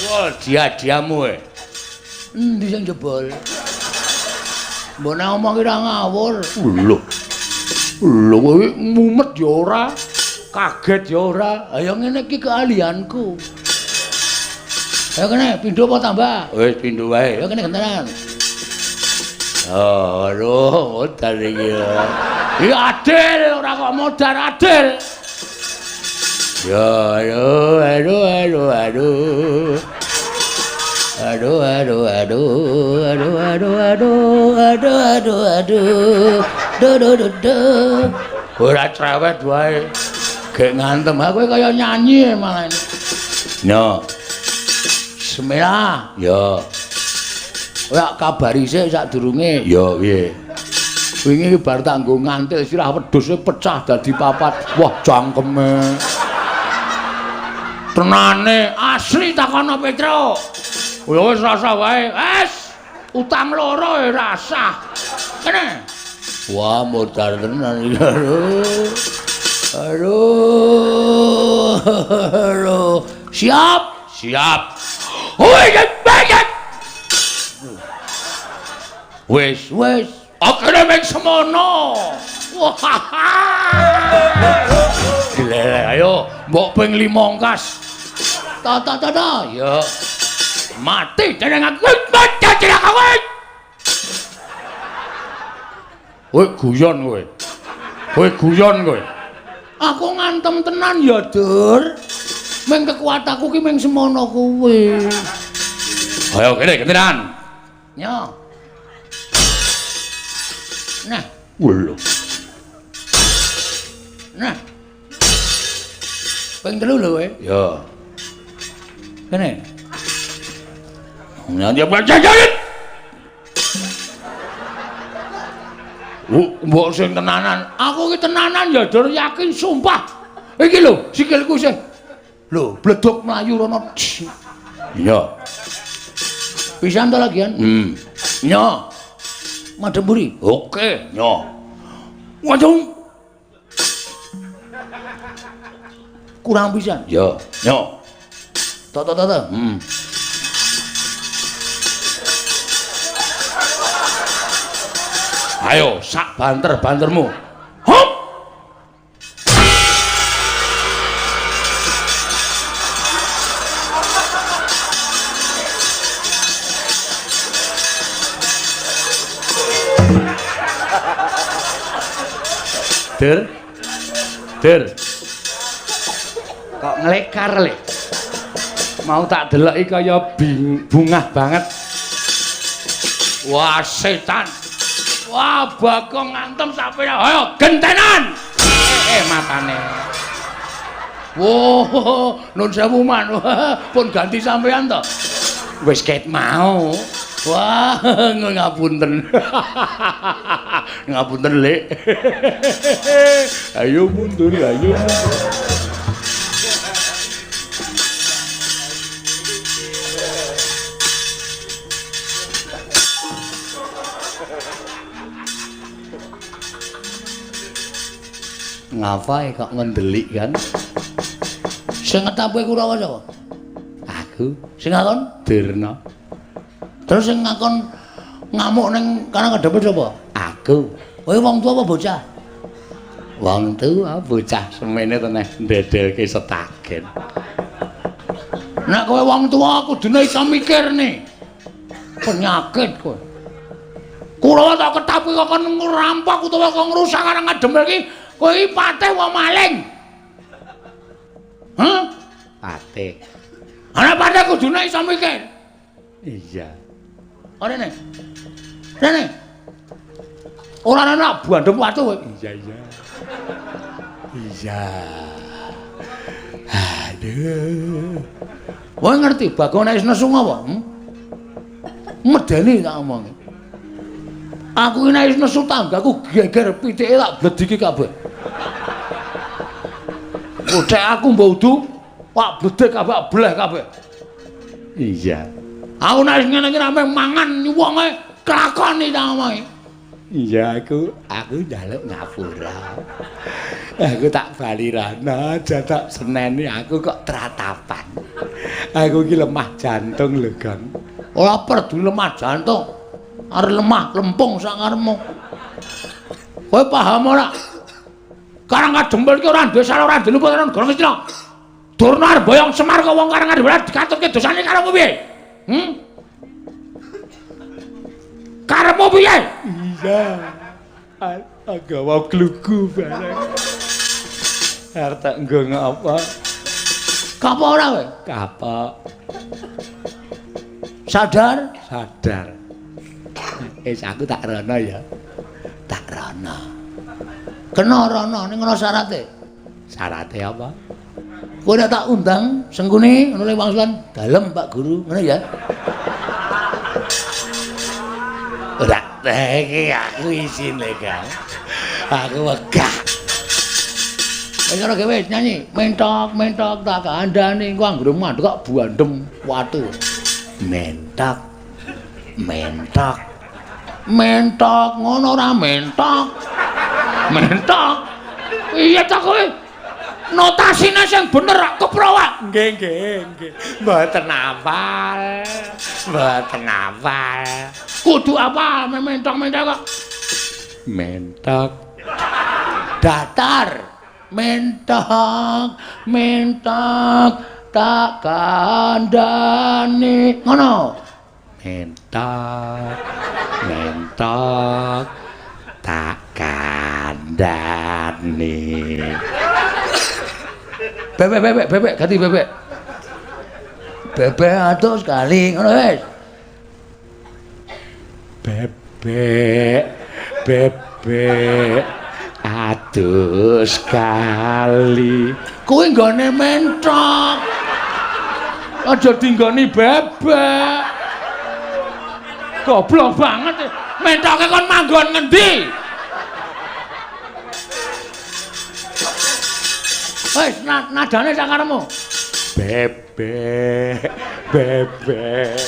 Wah, dia-diamu e. Endi sing jebol? Mbok nek omong ki ora ngawur. Lho. Lho kowe mumet ya ora, kaget ya ora. Ayo ngene iki keahlianku. Ayo kene pindho apa tambah? Wis pindho wae. Ayo kene gentenan. Oh, aduh, modar iki. Iki adil, ora kok modar adil. Ya, aduh, aduh, aduh, aduh. Aduh, aduh, aduh, aduh, aduh, aduh, aduh, aduh, aduh, do, do, do, do. Ora cerewet wae. Gek ngantem aku kaya nyanyi malah. Yo. Bismillah. Yo. Kowe kabari sik sadurunge. Yo piye? Wingi bar tak nggo ngantil sirah wedhuse pecah dadi papat. Wah, cangkeme. Tenane asli takono Petro. Ya wis rasa wae. Wis utang loro ya rasah. Kene. Wah, modar tenan iki. Aduh. Aduh. Aduh. Siap? Siap. Woi, banget. Wis, wis. Akene mek semono. Wah. Glelek ayo, mbok ping 5 ongkas. Ta ta ta ta. Ya. Mati jeneng aku. Mati jeneng aku. Kowe guyon kowe. Kowe guyon kowe. Aku ngantem tenan ya, Dur. Meng kekuatanku ki meng semono kuwi. Ayo kene gentenan. Yo. Nah, lho. Nah. Ping 3 lho kowe. Ya. Kene. Nanti apa mbok sing tenanan. Aku ki tenanan ya, Dur, yakin sumpah. Iki lho, sikilku sing lho, bleduk mlayu rono. Iya. Pisan to lagian? Nyo. Madhep mburi. Oke, nyo. Waduh. Kurang pisan. Ya, nyo. To to to to. Ayo, sak banter-bantermu. Hop. Dur. Dur. Kok nglekar le? Mau tak deloki kaya bungah banget. Wah, setan. Wah, Bagong ngantem sampe ayo gentenan. Matane. Wah, nun sewu man. Pun ganti sampean to. Wis ket mau. Wah, ngapunten. Ngapunten, Lek. Ayo mundur, ayo. Ngapae kok ngendelik kan? Sing ngetape Kurawa sapa? Aku. Sing ngakon Durna. Terus sing ngakon ngamuk ning Karang Kadempel sapa? Aku. Kowe wong tuwa apa bocah? Wong tuwa, bocah semene teneh ndedelke setagen. Nek kowe wong tuwa kudune iso mikir nih. Penyakit kowe. Kurawa tak ketapi kok kon ngrampok utawa kok ngrusak Karang Kadempel iki. Kowe iki patih wong maling. Hah? Patih. Ana patih kudune iso mikir. Iya. Rene. Rene. Ora ana bandem watu kowe. Iya, iya. Iya. Aduh. Kowe ngerti Bagong nek wis nesu apa? Medeni tak omongi. Aku iki nek wis nesu tanggaku geger pitike tak blediki kabeh. Kothek aku mbok udu, pak bledek kabeh bleh kabeh. Iya. Aku nek ngene iki rame mangan wonge klakoni ta omongi. Iya, aku njaluk ngapura. Aku tak bali rana, aja tak seneni aku kok tratapan. Aku iki lemah jantung lho, Gong. Ora perlu lemah jantung. Arep lemah lempung sak karepmu. Kowe paham ora? Karang Kadempel iki ora duwe salah, ora duwe luput ora negara Ngastina. Durna arep boyong Semar kok wong Karang Kadempel dikatutke dosane karepmu piye? Karepmu piye? Iya. Agawa glugu bareng. Arep tak nggo ngapa? Kapok ora kowe? Kapok. Sadar? Sadar. Wis aku tak rono ya. Tak rono. Kena rono ning ana syarate. Syarate apa? Kowe nek tak undang Sengkuni ngono le wangsulan dalem Pak Guru, ngono ya. Ora, iki aku isine, Kang. Aku wegah. Wis ora gawe nyanyi, mentok-mentok tak kandhani engko anggere mandek kok buandem watu. Mentok. Mentok. Mentok ngono ora mentok. Mentok. Piye ta kowe? Notasine sing bener kok keprowak. Nggih, nggih, nggih. Mboten hafal. Mboten hafal. Kudu apa mentok-mentok kok. Mentok. Datar. Mentok, mentok tak kandhani. Ngono. Mentok, mentok tak kandhani. Bebek, bebek, bebek, ganti bebek. Bebek atus kali, ngono wis. Bebek, bebek atus kali. Kuwi nggone mentok. Aja dinggoni bebek. Goblok banget. Mentoke kon manggon ngendi? Wis nadane sak karepmu. Bebek, bebek.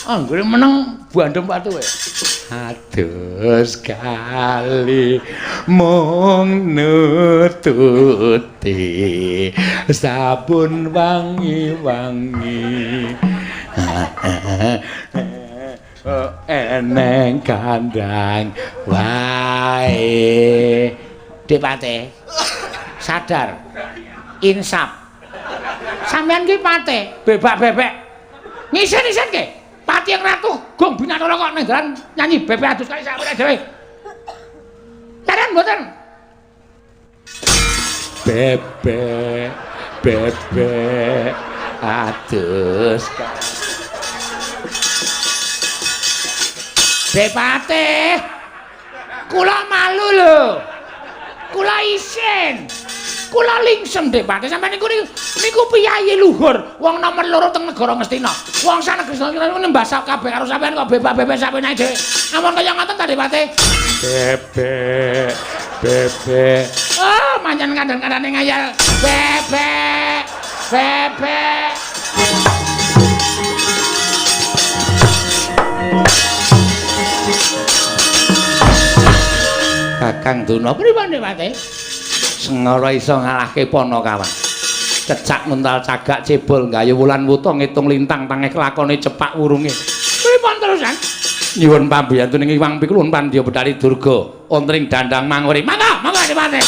Anggere meneng bandem watu kowe. Atus kali mung nututi sabun wangi-wangi. Eneng kandang wae. Dik Pate, sadar, insaf. Sampeyan ki Pate, bebak-bebek. Ngisin-isin ke. Pati yang ratu Gong Binatara kok nang dalan nyanyi bebek adus kali sak dhewe. Leren mboten? Bebek bebek adus. Depate, kula malu lho. Kula isin. Kula lingsem Depate. Sampeyan niku niku piyayi luhur, wong nomor loro teng negara Ngastina. Wong sak negeri niku nembah kabeh karo sampeyan kok bebak-bebek sampeyan dhewe. Ampun kaya ngoten ta Depate? Bebek bebek. Oh, manjen kandhan-kandhane ngayal. Bebek bebek. Kakang Durna pripun Depate? Sengara iso ngalahke Panakawan. Cecak nguntal cagak cebol gayu wulan wuta ngitung lintang tangeh kelakone cepak wurunge. Pripun terusan? Nyuwun pambiyantu ning Iwang Pikulun Pandya Betari Durga wonten ing dandang manguri. Mangga, mangga Depate.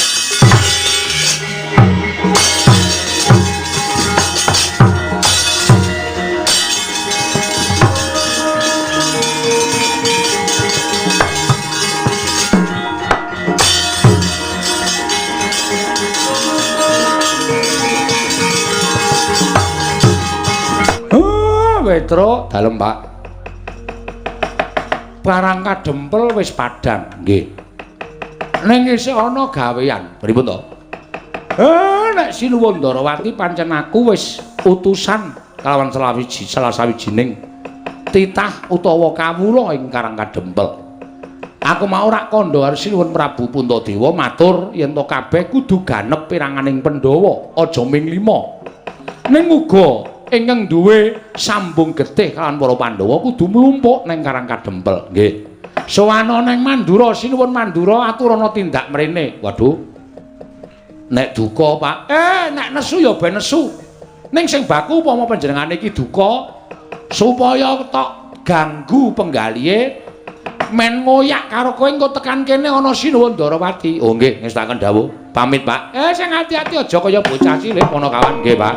Petro dalem Pak. Barang kadempel wis padhang nggih. Ning isih ana gawean. Pripun to? Nek Sinuwun Ndarawati pancen aku wis utusan kalawan salah sawijining titah utawa kawula ing Karang Kadempel. Aku mau rak kandha karo Sinuwun Prabu Puntadewa matur yen to kabeh kudu ganep piranganing Pandhawa, aja ming 5. Ning uga ingkang duwe sambung getih kalawan para Pandhawa kudu mlumpuk neng Karang Kadempel. Nggih. Sowana neng Mandura, Sinuwun Mandura aturana tindak mrene. Waduh. Nek duka, Pak. Nek nesu ya ben nesu. Ning sing baku upama panjenengane iki duka supaya tok ganggu penggalihe men ngoyak karo kowe engko tekan kene ana Sinuwun Ndarawati. Oh nggih, ngestakaken dawuh. Pamit, Pak. Sing ati-ati aja kaya bocah cilik Panakawan. Nggih, Pak.